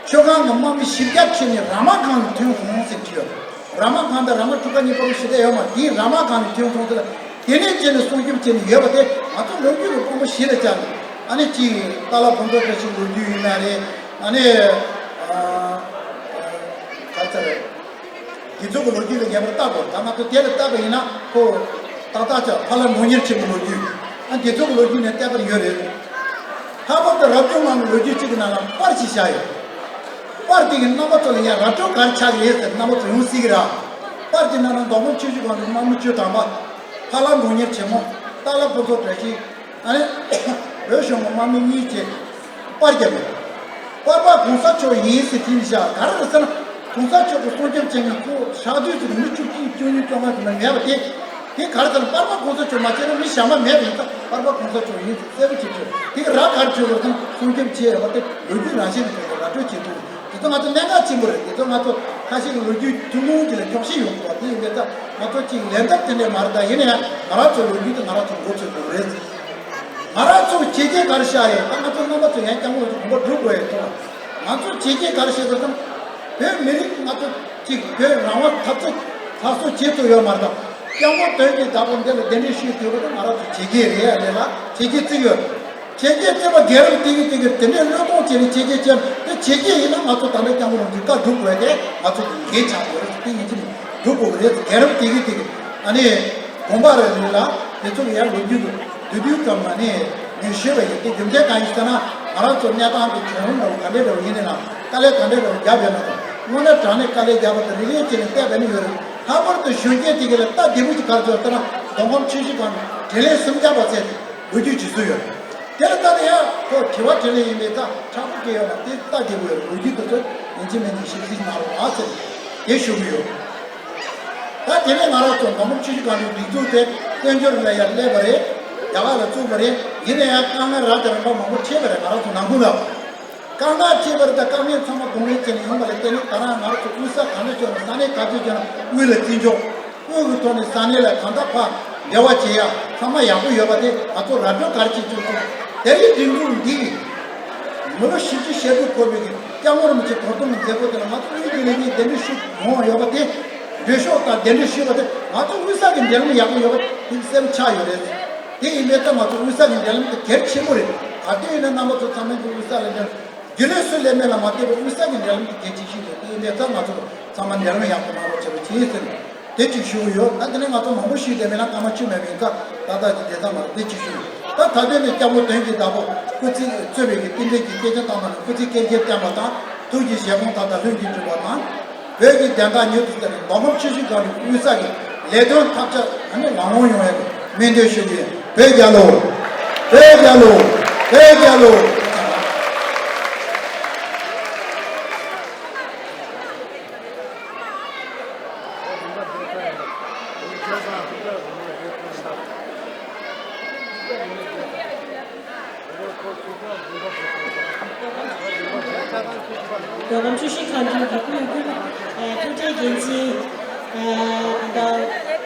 ཆོས་ཁང་གི་དམག་མི་བཞི་བརྒྱ་ཁྲིད་ནས་ར་མ་སྒང་ལ་ཐོན་སོང་ཟེར་གྱི་ཡོད། ར་མ་སྒང་དང་ར་མ་གྲུ་ཁ་གཉིས་པོ་ཞེ་དྲག་ཡོད་མ་རེད། དེའི་ར་མ་སྒང་ནས་ཐོན་སོང་ཟེར། དེ་ནས་བྱས་ནས་སྲུང་སྐྱོབ་བྱས་ནས་ཡོད་པ་དེ་ང་ཚོ་ལོ་རྒྱུས་ཀྱི་དཔང་པོ་གཞི་ལ་བཅར་ནས། ཨ་ནི་གཅིག་ཏཱ་ལ་ཕུན་ཚོགས་བཀྲ་ཤིས་ལོ་རྒྱུས་ཡིན་ན་རེད། ཨ་ནི་ཨ་ག་ཚོད་རེད། དགེ་ཚུལ་གྱི་ལོ་རྒྱུས་ལ་ངེས་པར་བལྟ་དགོས། ད་ང་ཚོ་དེ་ལ་བལྟ་བ་ཡིན་ན་ཁོ་ཏག་ཏག་ཅིག་ཕ་ལྷ་མགོ་གཉེར་ཆེན་པོའི་ལོ་རྒྱུས། ཨ་དགེ་ཚུལ་གྱི་ལོ་རྒྱུས་ནས་བལྟས་པར་ཡོད་རེད། ལྷག་པར་དུ་རབ་བྱུང་ངང་གི་ལོ་རྒྱུས་གཅིག་གི་ནང་ལ་པར་ཞིག་བཞག་ཡོད། པར་དེ་གི་རྣམ་པ་ཚོ་ལ་ཡང་ར་སྤྲོད་ག་རེ་ཆགས་ཀྱི་རེད་ཟེར་རྣམ་པ་ཚོ་ཡོང་སྲིད་ཀྱི་རེད། པར་དེ་ནང་ལ་མདོ་ཁམས་ཆུ་བཞི་སྒང་དྲུག་དམག་མི་བཅུ་ཐམ་པ། ཕ་ལྷ་མགོ་གཉེར་ཆེན་མོ། ཏཱ་ལ་ཕུན་ཚོགས་བཀྲ་ཤིས། ཨ་ནི་བོད་གཞུང་གི་དམག་མི་གཉིས་ཀྱིས་པར་བརྒྱབ་ཡོད། པར་པ་གོང་ས་མཆོག་ཡིན་ཟེར་བྲིས་བཞག་ག་རེ་རེད་ཟེར་ན། གོང་ས་མཆོག་གི་སྲུང་སྐྱོབ་བྱེད་མཁན་ཁོ་ཕྱག་མདུད་ཟེར་མི་བཅུ་གཅིག་བཅུ་གཉིས་བཅོ་ལྔ་ཟེར་ན་མེད་པ་དེ། དེ་ག་རེ་ཟེར་ན་པར་པ་གོང་ས་མཆོག་མ་བྱས་ན་མི་གཞན་པ་མེད་པ་ཡིན་ཙང་པར་པ་གོང་ས་མཆོག་ཡིན་ཟེར་གསལ་པོ་བྱེད་དགོས། དེ་ག་ར་ག་རེ་བྱུང་བ་དང་སྲུང་སྐྱོབ་བྱེད་ཡོད་པ་དེ་ལོ་རྒྱུས་རང་བཞིན་གྱི་ཐོག་ཏུ་ར་སྤྲོད་བྱེད་ཐུབ། དེ་ཚོ་ང་ཚོ་གནད་འགག་ཆེན་པོ་རེད། དེ་ཚོ་ང་ཚོ་ཁ་ཤས་ཀྱི་ལོ་རྒྱུས་ཐུན་མོང་གཅིག་ལ་འཁྱོག་བཤད་ཡོང་དགོས་པ་དེ་ཡིན་པས་ཙང་ང་ཚོ་གཅིག་ལན་འདེབས་དེ་འདྲས་མ་རེད། ད་ཡིན་ན་ཡང་ང་རང་ཚོའི་ལོ་རྒྱུས་དེ་ང་རང་ཚོ་མགོ་ཚོས་དགོས་རེད། ང་རང་ཚོ་བྱས་རྗེས་ག་རེ་བཞག་ཡོད། ད་ང་ཚོ་རྣམ་པ་ཚོ་ཡང་སྐྱབས་མགོན་གྱི་དགོངས་པ་སྒྲུབ་དགོས་ཡོད་ཐོག་ང་ཚོ་བྱས་རྗེས་ག་རེ་བྱས་དགོས་དང་། བོད་མི་རིགས་ང་ཚོ་གཅིག་བོད་རང་དབང་འཐབ་རྩོད་སླར་གསོ་བྱེད་ཐུབ་ཡོད་མ་རེད། ད་སྐྱབས་མགོན་དོན་གྱི་བདག་པོ་འདི་ལ་གདན་འདྲེན་ཞུས་ཐུབ་པ་དེ་ང་རང་ཚོ་བྱས་རྗེས་རེད། ཡ་ལས་ལ་བྱས་རྗེས་བརྩི་གི་ཡོད། བྱས་རྗེས་བརྩི་བ་རྒན་རབས་དེ་གི་དེ་གི་དེ་འདྲའི་བློས་གཏོང་བྱས་ནས་བྱས་རྗེས་བྱས་ན་དེ་བྱས་རྗེས་ཡིན་ན་ང་ཚོ་ད་ལྟ་སྐྱབས་མགོན་རིན་པོ་ཆེའི་བཀའ་སྒྲུབ་དགོས་དེ་ང་ཚོ་གི་འགན་ཆགས་དགོས་རེད། དེ་ཡིན་གྱི་སྒྲུབ་དགོས་ཀྱི་རེད། རྒན་རབས་དེ་གི་དེ་གི་ཨ་ནི་དགོངས་པ་རེད་ལ་དེ་ཚོ་གི་ཡང་ལོ་རྒྱུས་ཀྱི་བསྡུས་བསྡུས་ཙམ་ལ་ནི་ངས་ཞུས་པ་ཡིན། དེ་རྒྱུ་མཚན་གང་ཡིན་ཟེར་ན་ང་རང་ཚོ་གནས་སྟངས་དེ་གྱོང་རུམ་འདྲ་བོ་ག་འདྲས་འདྲ་བོ་ཡིན་ནའི་ལ་དཀའ་ལས་ག་འདྲས་འདྲ་བོ་བརྒྱབ་ཡོད་ན་དང་། དངོས་གནས་དྲང་གནས་དཀའ་ལས་བརྒྱབ་པ་དང་རིག་གནས་བྱས་ནས་བལྟས་པ་ནི་ཡོད་རེད། ལྷག་པར་དུ་གཞོན་སྐྱེས་དེ་གི་ལ་སྟབས་བདེ་པོ་ཅིག་ག་རེ་བྱུང་ཟེར་ན་མདོ་ཁམས་ཆུ་བཞི་སྒང་དྲིན་ལན་སུམ་བརྒྱ་པ་བཙལ་ཏེ། ལོ་རྒྱུས་ཇི་སུ་ཡོད། དེ་ལ་ལྟ་ན་ཡང་ཁོ་དྲི་བ་དྲིས་ལན་ཡིན་པས་ད་དྲང་པོ་སྐད་ཡོད་པ་དེ་ལྟ་བདེ་པོ་ཡོད། ལོ་རྒྱུས་དེ་ཚོ་ཡིན་གཅིག་མིན་གཅིག་ཞིབ་འཚོལ་གནང་རོགས་ཨ་ཟེར་དེ་ཞུ་གི་ཡོད། ད་དེ་ནས་ང་རང་ཚོ་མདོ་ཁམས་ཆུ་བཞི་སྒང་དྲུག་སྒྲིག་འཛུགས་དེ་བཙན་བྱོལ་ལ་ཡར་སླེབས་པ་རེད། རྒྱ་གར་ལ་བཙུགས་པ་རེད། ཡིན་ན་ཡང་དཀའ་ངལ་རབ་དང་རིམ་པ་མང་པོ་འཕྲད་པ་རེད། ང་རང་ཚོ་ནང་ཁུལ་ལ། དཀའ་ངལ་འཕྲད་པ་རེད། ད་དཀའ་ངལ་ཚང་མ་གདོང་ལེན་བྱས་ནས་ཡོང་པ་ལས་བརྟེན་ནས་ད་རང་ང་རང་ཚོ་དབུས་ས་ག་འདྲ་བྱུང་ན་ས་གནས་ག་ཚོད་བྱུང་ན་དབུས་ལ་བརྩི་འཇོག་དབུས་ཀྱི་ཐོག་ནས་ས་གནས་ལ་གང་ལྟར་ཕར་འབྲེལ་བ་བྱེད་ཡ་ཚང་མ་ཡག་པོ་ཡོད་པ་དེ་ང་ཚོ་ར་སྤྲོད་ག་རེ་བྱེད་ཆོག་ཐུབ། དེ་རིང་སྒྲིག་འཛུགས་འདི་མི་ལོ་བཞི་བཅུ་ཞེ་དྲུག་འཁོར་བའི་སྐྱབས་མགོན་རིན་པོ་ཆེ་གོ་སྟོན་གྱི་མཛད་སྒོ་དེ་ལ་ང་ཚོ་དབུས་ཀྱི་ལས་བྱེད་གདན་འདྲེན་ཞུ་མྱོང་བ་ཡོད་པ་དེ། འགྲེལ་ཤོག་དང་གདན་འདྲེན་ཞུས་པ་དེ་ང་ཚོ་དབུས་ས་གི་འབྲེལ་ལམ་ཡག་པོ་ཡོད་པ་དེ་གསལ་པོ་ཆགས་ཡོད་རེད། དེ་ཡིན་པས་ད་ང་ཚོ་དབུས་ས་གི་འབྲེལ་ལམ་དེ་གལ་ཆེན་པོ་རེད། ག་དུས་ཡིན་ན་རྣམ་པ་ཚོ་ཚང་མས་ཀྱི་དབུས་ས་ལ་འབྲེལ་རྒྱུན་ལས་སུ་ལས་མེད་ལ་མ་ལྟོས་པར་དབུས་ས་གི་འབྲེལ་ལམ་དེ་གལ་ཆེ་ཤོས་རེད། དེ་ཡིན་པས་ད་ང་ཚོ་ཚང་མ་འབྲེལ་ལམ་ཡག་པོ་གནང་རོགས་བྱེད་རོགས་གྱིས་ཟེར་ནས་དེ་གཅིག་ཞུ་གི་ཡོད། ད་དེ་ནས་ང་ཚོ་མང་པོ་ཞུས་བསྡད་མེད་ན་སྐར་མ་བཅུ་མེད་པ་ཡིན་ཙང་ད་ལྟ་གི་བསྡད་ཙམ་མ་རེད། དེ་གཅིག་ཞུ་ཡོད། ད་ད་ལྟ་ནས་སྐྱབས་མགོན་དོན་གྱི་བདག་པོ་སྐུ་ཚེ་གཙོས་པའི་གི་རྟེན་འབྲེལ་གྱི་སྐྱེས་ཆེན་ཐོག་མ་ནས་སྐུ་ཚེ་བསྐལ་བརྒྱར་བརྟན་པ་དང་ཐུགས་ཀྱི་བཞེད་དགོངས་མཐའ་དག་ལྷུན་གྱིས་གྲུབ་པ་དང་། བོད་ཀྱི་བདེན་མཐའ་མྱུར་དུ་གསལ་ནས་མདོ་ཁམས་ཆུ་བཞི་སྒང་དྲུག་དབུས་ས་ཀྱི་ལས་དོན་ཐབས་ཆག་ཨ་ནི་ལམ་ལྷོང་ཡོང་བའི་སྨོན་འདུན་ཞུ་གི་ཡིན། བོད་རྒྱལ་ལོ། བོད་རྒྱལ་ལོ། བོད་རྒྱལ་ལོ། མདོ་ཁམས་ཆུ་བཞི་སྒང་དྲུག་གི་སྐུའི་དབུ་ཐུགས་གྲས་འགན་འཛིན་ཨ་ད་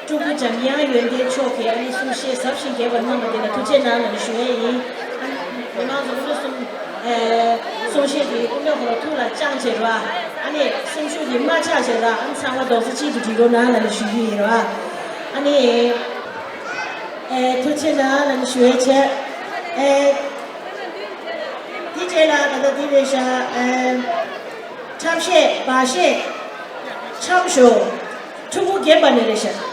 སྤྲུལ་སྐུ་འཇམ་དབྱངས་ཡོན་ཏན་མཆོག་གིས་ཨ་ནི་གསུང་བཤད་ཟབ་ཅིང་རྒྱས་པ་གནང་བ་དེ་ལ་ཐུགས་རྗེ་གནང་ལ་ནི་ཞུ་ཡས་ཡིན། ཨ་ནི་མི་མང་ཚོ་སྐུ་ཚེ་གསུམ་ཨ་གསུང་བཤད་ཀྱི་སྐུ་མདོག་ཁོ་ལ་ཐུགས་ལ་བཅངས་བྱས་ར་ཨ་ནི་སེམས་ཤུགས་ཀྱི་མ་ཆག་བྱས་ར་ཨ་ནི་ཚང་མ་རྡོག་རྩ་གཅིག་ཏུ་སྒྲིལ་རོགས་གནང་ལ་ནི་ཞུ་གི་ཡིན་ར་ཨ་ནི། ཨེ་ཐུགས་རྗེ་གནང་ལ་ནི་ཞུ་ཡས་བྱས། ཨེ་དེ་རྗེས་ལ་ད་ལྟ་འདི་རེད་ཤག་ཨེ་འཁྲབ་གཞས་སྦ་གཞས་འཁྲབ་ཤོག་ཕྲུ་གུ་རྒན་པ་ནི་རེད་ཤག་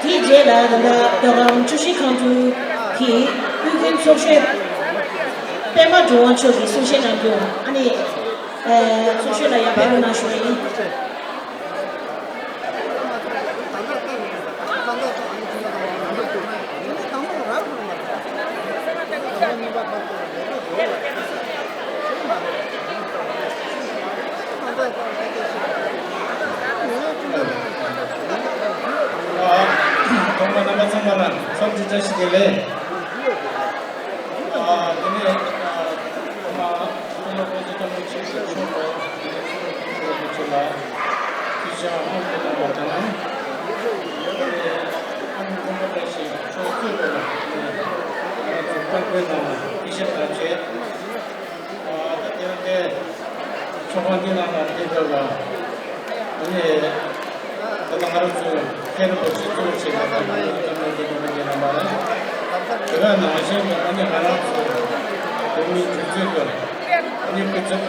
དེའི་རྗེས་ལ་ད་ལྟ་མདོ་ཁམས་ཆུ་བཞི་སྒང་དྲུག་གི་དབུས་རྒྱུན་ཚོགས་གཞོན་པད་མ་འབྲུག་དབང་མཆོག་གིས་གསུང་བཤད་གནང་རྒྱུ། ཨ་ནི་ཚོགས་གཞོན་ལགས་ཡར་ཕེབས་རོགས་གནང་ཞུ་ཡིན། ཐོག་མ་རྣམ་པ་ཚང་མ་ལ་འཚམས་འདྲི་བཀྲ་ཤིས་བདེ་ལེགས། ཨ་དེ་ནས་ཨ་ཐོག་མ་ཐོག་མ་ཁོང་ཚོ་སྐྱབས་མགོན་ཆེན་པོ་མཆོག་གི་ཆེད་ལ་སྐུ་ཞབས་ཨང་དུ་གནང་བ་དང་། ཨ་ནི་མགོན་པོ་བཀྲ་ཤིས་མཆོག་གཙོས་པའི་ང་ཚོ་བཀའ་བཀོད་གནང་བ་སྐུ་ཞབས་དང་བཅས། ཨ་ད་དེ་རིང་འདི་ཚོགས་ཁང་འདི་ནང་ལ་ཕེབས་པ་ལ་ཨ་ནི་ད་ལྟ་ང་རང་ཚོ་མཁན་རིན་པོ་ཆེ་གཙོ་བོ་བྱས་པ་དང་ང་ཚོ་སྐྱབས་མགོན་རྒྱལ་བ་རིན་པོ་ཆེ་རྣམ་པ་རེད། དེ་ག་ནང་བཞིན་དུ་ཨ་ནི་ང་རང་ཚོ་བོད་མིའི་སྒྲིག་འཛུགས་ཀྱི་ཨ་ནི་སྐུ་ཚབ་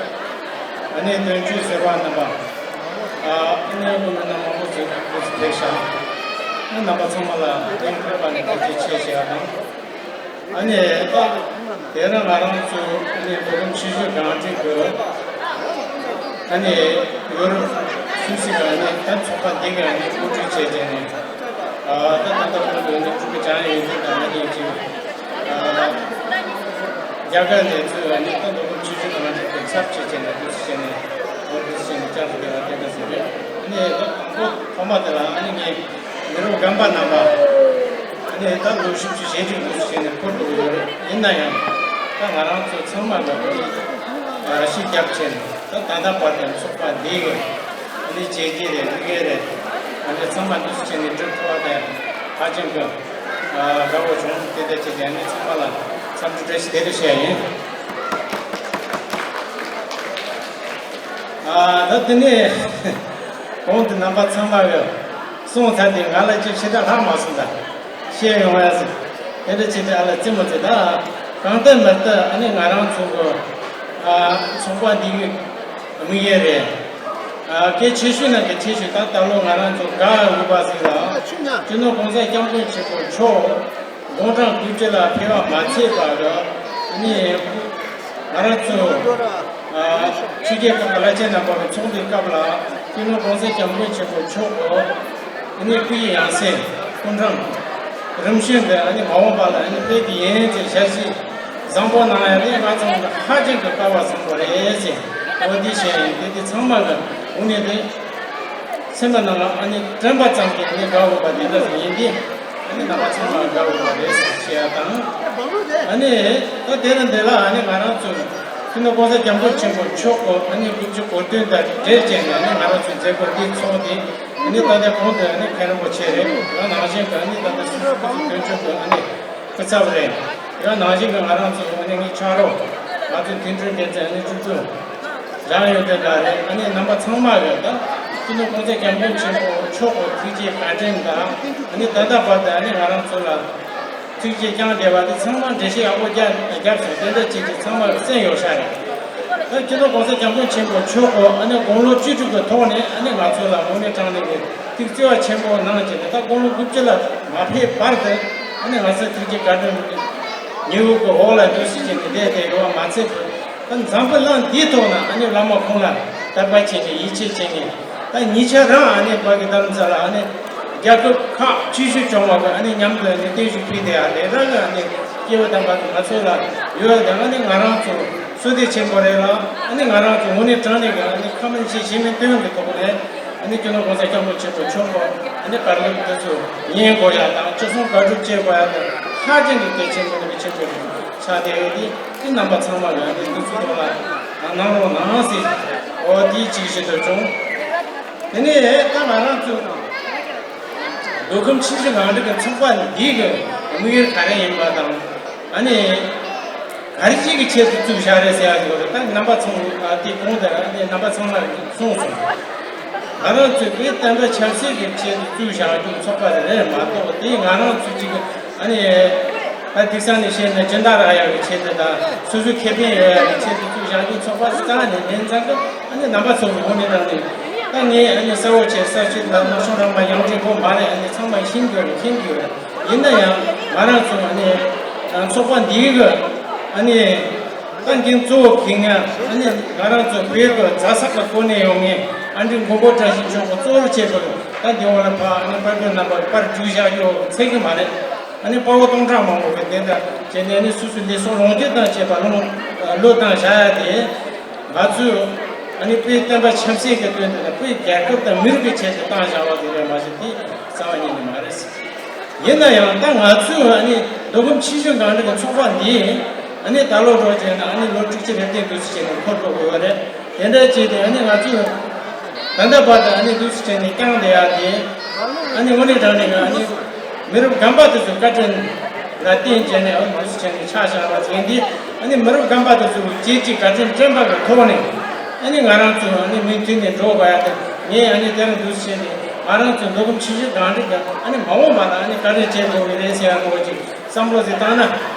ཨ་ནི་དོན་གཅོད་ཟུར་པ་རྣམ་པ། ཨ་ཨ་ནི་སློབ་མ་རྣམ་པ་མང་པོ་ཞིག་སྐུ་ཚབ་ཕེབས་ཤག་ཨ་རྣམ་པ་ཚང་མ་ལ་སྙིང་ཐག་པ་ནས་ཐུགས་རྗེ་ཆེ་ཞུ་ཡ་དང་། ཨ་ནི་ད་དེ་རིང་ང་རང་ཚོ་ཨ་ནི་མདོ་ཁམས་ཆུ་བཞི་སྒང་དྲུག་གི་ཨ་ནི་ཡོ་རོབ་སུད་སི་གི་ཨ་ནི་ད་ཚོགས་པ་འདི་གི་ཨ་ནི་དབུ་ཁྲིད་བྱས་བྱས་ནས་ཨ་ད་ད་ལྟ་བར་དུ་ཨ་ནི་ཕྲུ་གུ་བྱམས་ཡོད་ཚད་དང་ཨ་ནི་ཅིག་ཨ་རྒྱ་གར་ནས་ཚུར་ཨ་ནི་ད་མདོ་ཁམས་ཆུ་བཞི་སྒང་དྲུག་གི་ཚབ་བྱས་བྱས་ནས་འདུག་སེ་བྱས་ནས་འོ་འདུག་སེ་བྱས་ནས་བཅར་འདུག་ཨ་དེ་འདྲ་ཟེར་རེད། ཨ་ནི་ད་དང་པོ་ཐོག་མ་དེ་ལ་ཨ་ནི་ངས། མི་རབས་རྒན་པ་རྣམ་པ། ཨ་ནི་ད་ལོ་བཞི་བཅུ་ཞེ་གཅིག་ལོ་ཞིག་ནས་འཁོར་འགྲོ་གི་ཡོད་རེད། ཡིན་ན་ཡང་ད་ང་རང་ཚོ་ཚང་མ་ལ་ཨ་ཤི་རྒྱབ་བྱས་ནས་ད་ད་ལྟ་བར་དུ་ཚོགས་པ་འདི་ཡི་ཨ་ནི་བྱས་རྗེས་རེད། དམིགས་ཡུལ་རེད། ཨ་ནི་ཚང་མ་འདུ་བྱས་ནས་འགྲུབ་ཐུབ་པ་དེ་ཧ་ཅང་གི་ཨ་དགའ་བོ་བྱུང་། དེ་ལྟར་བྱས་ཏེ་ཨ་ནི་ཚང་མ་ལ་འཚམས་འདྲི་བཀྲ་ཤིས་བདེ་ལེགས་ཞུ་ཡ་ཡིན། ཨ་ད་དེ་ནས་གོང་དུ་རྣམ་པ་ཚང་མ་གི་གསུངས་ཚར་ཏེ་ང་ལ་ཅིག་ཕྱི་དགྲ་ལྷག་མ་སོང་ད། བཤད་ཡོང་ཡ་ཟེར། དེ་འདྲ་བྱས་ཏེ་ཨ་ལ་རྩེད་མོ་རྩེ་ད། གང་ལྟར་མི་ལྟར་ཨ་ནི་ང་རང་ཚོ་གི་ཨ་ཚོགས་པ་འདི་གི་དམིགས་ཡུལ་རེད། ཨ་གལ་ཆེ་ཤོས་ནང་གི་ཆེ་ཤོས་ད་ད་ལོ་ང་རང་ཚོ་དགའ་འོས་པ་ཟིག་ལ། སྤྱི་ནོར་༸གོང་ས་༸སྐྱབས་མགོན་ཆེན་པོ་མཆོག་དགུང་གྲངས་དགུ་བཅུ་ལ་ཕེབས་པ་མ་ཚད་པར་ཨ་ནི་ང་རང་ཚོ་ཨ་ཕྱི་རྒྱལ་ཁག་གི་བླ་ཆེན་རྣམ་པ་གི་ཚོགས་འདུའི་སྐབས་ལ་སྤྱི་ནོར་༸གོང་ས་༸སྐྱབས་མགོན་ཆེན་པོ་མཆོག་གི་ཨ་ནི་སྐུ་ཡི་ཡང་སྲིད་སྐུ་འཁྲུངས་རིམ་བྱོན་དེ་ཨ་ནི་མ་འོངས་པ་ལ་ཨ་ནི་དཔལ་གྱི་ཡོན་ཏན་ཞལ་གཟིགས་བཟང་པོ་གནང་ཡ་དེ་ང་ཚོ་ཧ་ཅང་གི་སྐལ་བ་བཟང་པོ་རེད་ཟེར། འོ་འདི་བཤད་ཡིན། དེ་དེ་ཚང་མ་གི་དངོས་གནས་དེ། སེམས་པ་ནང་ལ་ཨ་ནི་དྲན་པ་ཙམ་གྱིས་ཨ་ནི་དགའ་འོས་པ་དེ་འདྲ་ཞིག་ཡིན་ཏེ། ཨ་ནི་རྣམ་པ་ཚང་མ་དགའ་འོས་པ་རེད་ཟེར་བཤད་ཡ་དང་། ཨ་ནི་ད་དེ་རིང་འདི་ལ་ཨ་ནི་ང་རང་ཚོ་སྤྱི་ནོར་༸གོང་ས་༸སྐྱབས་མགོན་ཆེན་པོ་མཆོག་གི་ཨ་ནི་དགུ་བཅུ་གོ་བདུན་དང་འབྲེལ་བྱས་ནས་ཨ་ནི་ང་རང་ཚོའི་མཛད་སྒོ་འདི་ཚོགས་ཏེ། ཨ་ནི་ད་ལྟ་གོང་དུ་ཨ་ནི་མཁན་རིན་པོ་ཆེ་རེད། ཡང་ནང་བཞིན་དུ་ཨ་ནི་ད་ལྟ་སུ་སུ་སུ་དོན་གཅོད་དུ་ཨ་ནི་སྐུ་ཚབ་རེད། ཡང་ནང་བཞིན་དུ་ང་རང་ཚོ་ཨ་ནི་ངའི་ཕྱག་རོགས་ང་ཚོའི་མཐུན་འབྲེལ་འགན་འཛིན་ཨ་ནི་ཀྲུག་ཀྲུག་རང་ཡོད་དེ་ལ་རེད། ཨ་ནི་རྣམ་པ་ཚང་མ་གི་ད་སྤྱི་ནོར་༸གོང་ས་༸སྐྱབས་མགོན་ཆེན་པོ་མཆོག་གི་ཐུགས་རྗེ་བཀའ་དྲིན་དང་ཨ་ནི་ད་ལྟ་བར་དུ་ཨ་ནི་ང་རང་ཚོ་ལ་ཐུགས་རྗེ་བསྐྱངས་བསྡད་པ་དེ་ཚང་མ་འགྲེལ་བཤད་ཡག་པོ་རྒྱབ་རྒྱབ་སོང་། དེ་འདྲ་བྱེད་ཀྱི་ཚང་མ་གི་སེམས་ཡོད་ཤག་རེད། ད་སྤྱི་ནོར་༸གོང་ས་༸སྐྱབས་མགོན་ཆེན་པོ་མཆོག་གི་ཨ་ནི་དགུང་ལོ་བཅུ་དྲུག་གི་ཐོག་ནས་ཨ་ནི་ང་ཚོ་ལ་དངོས་གནས་དྲང་གནས་ཀྱི་ཐུགས་བརྩེ་བ་ཆེན་པོ་གནང་བྱས་ནས་ད་དགུང་ལོ་དགུ་བཅུ་ལ་མ་ཕེབས་བར་དུ་ཨ་ནི་ང་ཚོ་ཐུགས་རྗེ་བཀའ་དྲིན་ཉི་འོད་ཀྱི་འོག་ལ་འདུག་སེ་བྱས་ནས་བསྡད་དེ་ཡོད་པ་མ་ཚད། ད་འཛམ་བུ་གླིང་འདིའི་ཐོག་ན་ཨ་ནི་བླ་མ་ཁོང་ལ་དད་པ་བྱས་ནས་ཡིད་ཆེས་བྱས་ནས་ད་ཉེ་ཆར་རང་ཨ་ནི་ཕ་གི་རྡ་རམ་ས་ལ་ཨ་ནི་རྒྱལ་ཁབ་ཁག་ཆེ་ཤོས་བྱུང་བ་གི་ཨ་ནི་མཉམ་དུ་ཨ་ནི་བརྟན་བཞུགས་ཕུལ་ཏེ་ཨ་ལས་རང་གི་ཨ་ནི་སྐྱེ་བོ་དམ་པ་ང་ཚོ་ལ་ཡོད་དེ་ཨ་ནི་ང་རང་ཚོ་བསོད་བདེ་ཆེན་པོ་རེད་ལ། ཨ་ནི་ང་རང་ཚོ་དངོས་གནས་དྲང་གནས་ཀྱི་ཨ་ནི་ཁ་མིན་ཕྱི་བྱེད་མིན་སྟོན་གྱི་ཐོག་ནས་ཨ་ནི་སྤྱི་ནོར་༸གོང་ས་༸སྐྱབས་མགོན་ཆེན་པོ་མཆོག་གི་ཨ་ནི་བཀའ་སློབ་དེ་ཚོ་ཉན་དགོས་ཡ་དང་ཅི་གསུང་བཀའ་སྒྲུབ་བྱེད་དགོས་ཡ་དང་ཧ་ཅང་གི་གལ་ཆེན་པོ་ནི་གལ་ཆེན་པོ་ཆགས་བསྡད་ཡོད་དེ། དེ་རྣམ་པ་ཚང་མ་ལ་ནི་འདི་ཚོ་ཐོག་ལ་གནང་རོགས་གནང་ཟེར། འོ་དེའི་ཅིག་བཞིན་དུ་བྱུང་། དེ་ནས་ད་ང་རང་ཚོ་མདོ་ཁམས་ཆུ་བཞི་སྒང་དྲུག་གི་ཚོགས་པ་འདི་གི་དམིགས་ཡུལ་ག་རེ་ཡིན་པ་དང་། ཨ་ནི་ག་རེ་ཅིག་གི་ཆེད་དུ་བཙུགས་བཞག་རེད་ཟེར་ཡ་ཞིག་ཡོད་རེད། ད་རྣམ་པ་ཚང་མ་དེ་གོང་དུ་ཨ་ནི་རྣམ་པ་ཚང་མ་གིས་གསུངས་སོང་། ང་རང་ཚོས་དེ་བསྟན་པ་ཆབ་སྲིད་ཀྱི་ཆེད་དུ་བཙུགས་བཞག་རྒྱུ་ཚོགས་པ་རེད་མ་གཏོགས་དེ་ང་རང་ཚོ་གཅིག་གི་ཨ་ནི། ད་དེང་སང་ནས་བཤད་ན་སྦྱིན་བདག་རག་ཡག་གི་ཆེད་དུ་དང་སོ་སོའི་ཁེ་ཕན་ཡོད་ཡག་གི་ཆེད་དུ་བཙུགས་བཞག་རྒྱུ་ཚོགས་པ་རྩ་ནས་མིན་ཙང་གི་ཨ་ནི་རྣམ་པ་ཚོ་གི་ངོས་ནས་དང་ནས་ ད་ངས་ཨ་ནི་གསལ་བོ་བྱས། གསལ་བྱེད་ལ་ནག་ཆུང་རང་མ་ཡང་ཅིག་པོ་མ་རེད། ཨ་ནི་ཚང་མས་ཤེས་དགོས་རེད། མཁྱེན་དགོས་རེད། ཡིན་ན་ཡང་ང་རང་ཚོ་ཨ་ནི་ཚོགས་པ་འདིའི་གི་ཨ་ནི་ད་འགན་གཙོ་བོ་གི་ང་ཨ་ནི་ང་རང་ཚོ་བོད་ཀྱི་རྫ་ས་ཁ་གོ་ནས་ཡོང་ངས་ཨ་འདྲི་མགོན་པོ་བཀྲ་ཤིས་མཆོག་གི་གཙོ་བོར་བྱས་པ་ད་འདི་འོག་ལ་ཕ་ཨ་ནི་དཔལ་མགོན་རྣམ་པ་པར་བསྒྲིགས་བཞག་རྒྱུ་ཚད་གི་མ་རེད། ཨ་ནི་དཔའ་བོ་སྟོང་ཕྲག་མང་པོ་གི་དེ་འདྲ་བྱས་ནས་ཨ་ནི་སོ་སོའི་ལུས་སྲོག་ལོངས་སྤྱོད་དང་བཅས་པ་བློས་བཏང་བཞག་ཡ་དེ། ང་ཚོས་ཨ་ནི་བོད་བསྟན་པ་ཆབ་སྲིད་ཀྱི་དོན་དུ་དང་བོད་རྒྱལ་ཁབ་དང་མི་རིགས་ཀྱི་ཆེད་དུ་བཏང་བཞག་པ་དེ་རེད་མ་གཏོགས་དེ་རྩ་བ་ཉིད་ནས་མ་རེད། ཡིན་ན་ཡང་ད་ང་ཚོས་ཨ་ནི་མདོ་ཁམས་ཆུ་བཞི་སྒང་དྲུག་གི་ཚོགས་པ་འདིས་ཨ་ནི་ད་ལོ་འགྲོ་བྱས་ན་ཨ་ནི་ལོ་དྲུག་ཅུ་རེ་བརྒྱད་འདུག་སེ་བྱས་ནས་འཁོར་འགྲོ་དགོས་པ་རེད། དེ་འདྲ་བྱས་ཏེ་ཨ་ནི་ང་ཚོས་ད་ལྟ་བར་དུ་ཨ་ནི་འདུག་སེ་བྱས་ནས་བསྐྱངས་བསྡད་ཡ་དེ་ཨ་ནི་དངོས་གནས་དྲང་གནས་ཀྱི་ཨ་ནི། མི་རབས་རྒན་པ་དེ་ཚོའི་བཀའ་དྲིན་ལ་བརྟེན་བྱས་ནས་ཨ་ནི་འདུག་སེ་བྱས་ནས་ཆ་བཞག་པ་དེ་འདི་ཨ་ནི་མི་རབས་རྒན་པ་དེ་ཚོའི་བྱས་རྗེས་བཀའ་དྲིན་དྲན་པ་གི་ཐོག་ནས་ཨ་ནི་ང་རང་ཚོ་ཨ་ནི་མུ་མཐུད་ནས་འགྲོ་དགོས་ཡ་དེ་ངས་ཨ་ནི་དེ་རིང་འདུག་སེ་བྱས་ནས་ང་རང་ཚོ་མདོ་ཁམས་ཆུ་བཞི་སྒང་དྲུག་གི་ཨ་ནི་མ་འོངས་པ་ལ་ཨ་ནི་བཀའ་དྲིན་དྲན་དགོས་ཀྱི་རེད་ཟེར་ཡ་འདྲ་བོ་ཅིག་བསམ་བློ་ཟིག་བཏང་ན།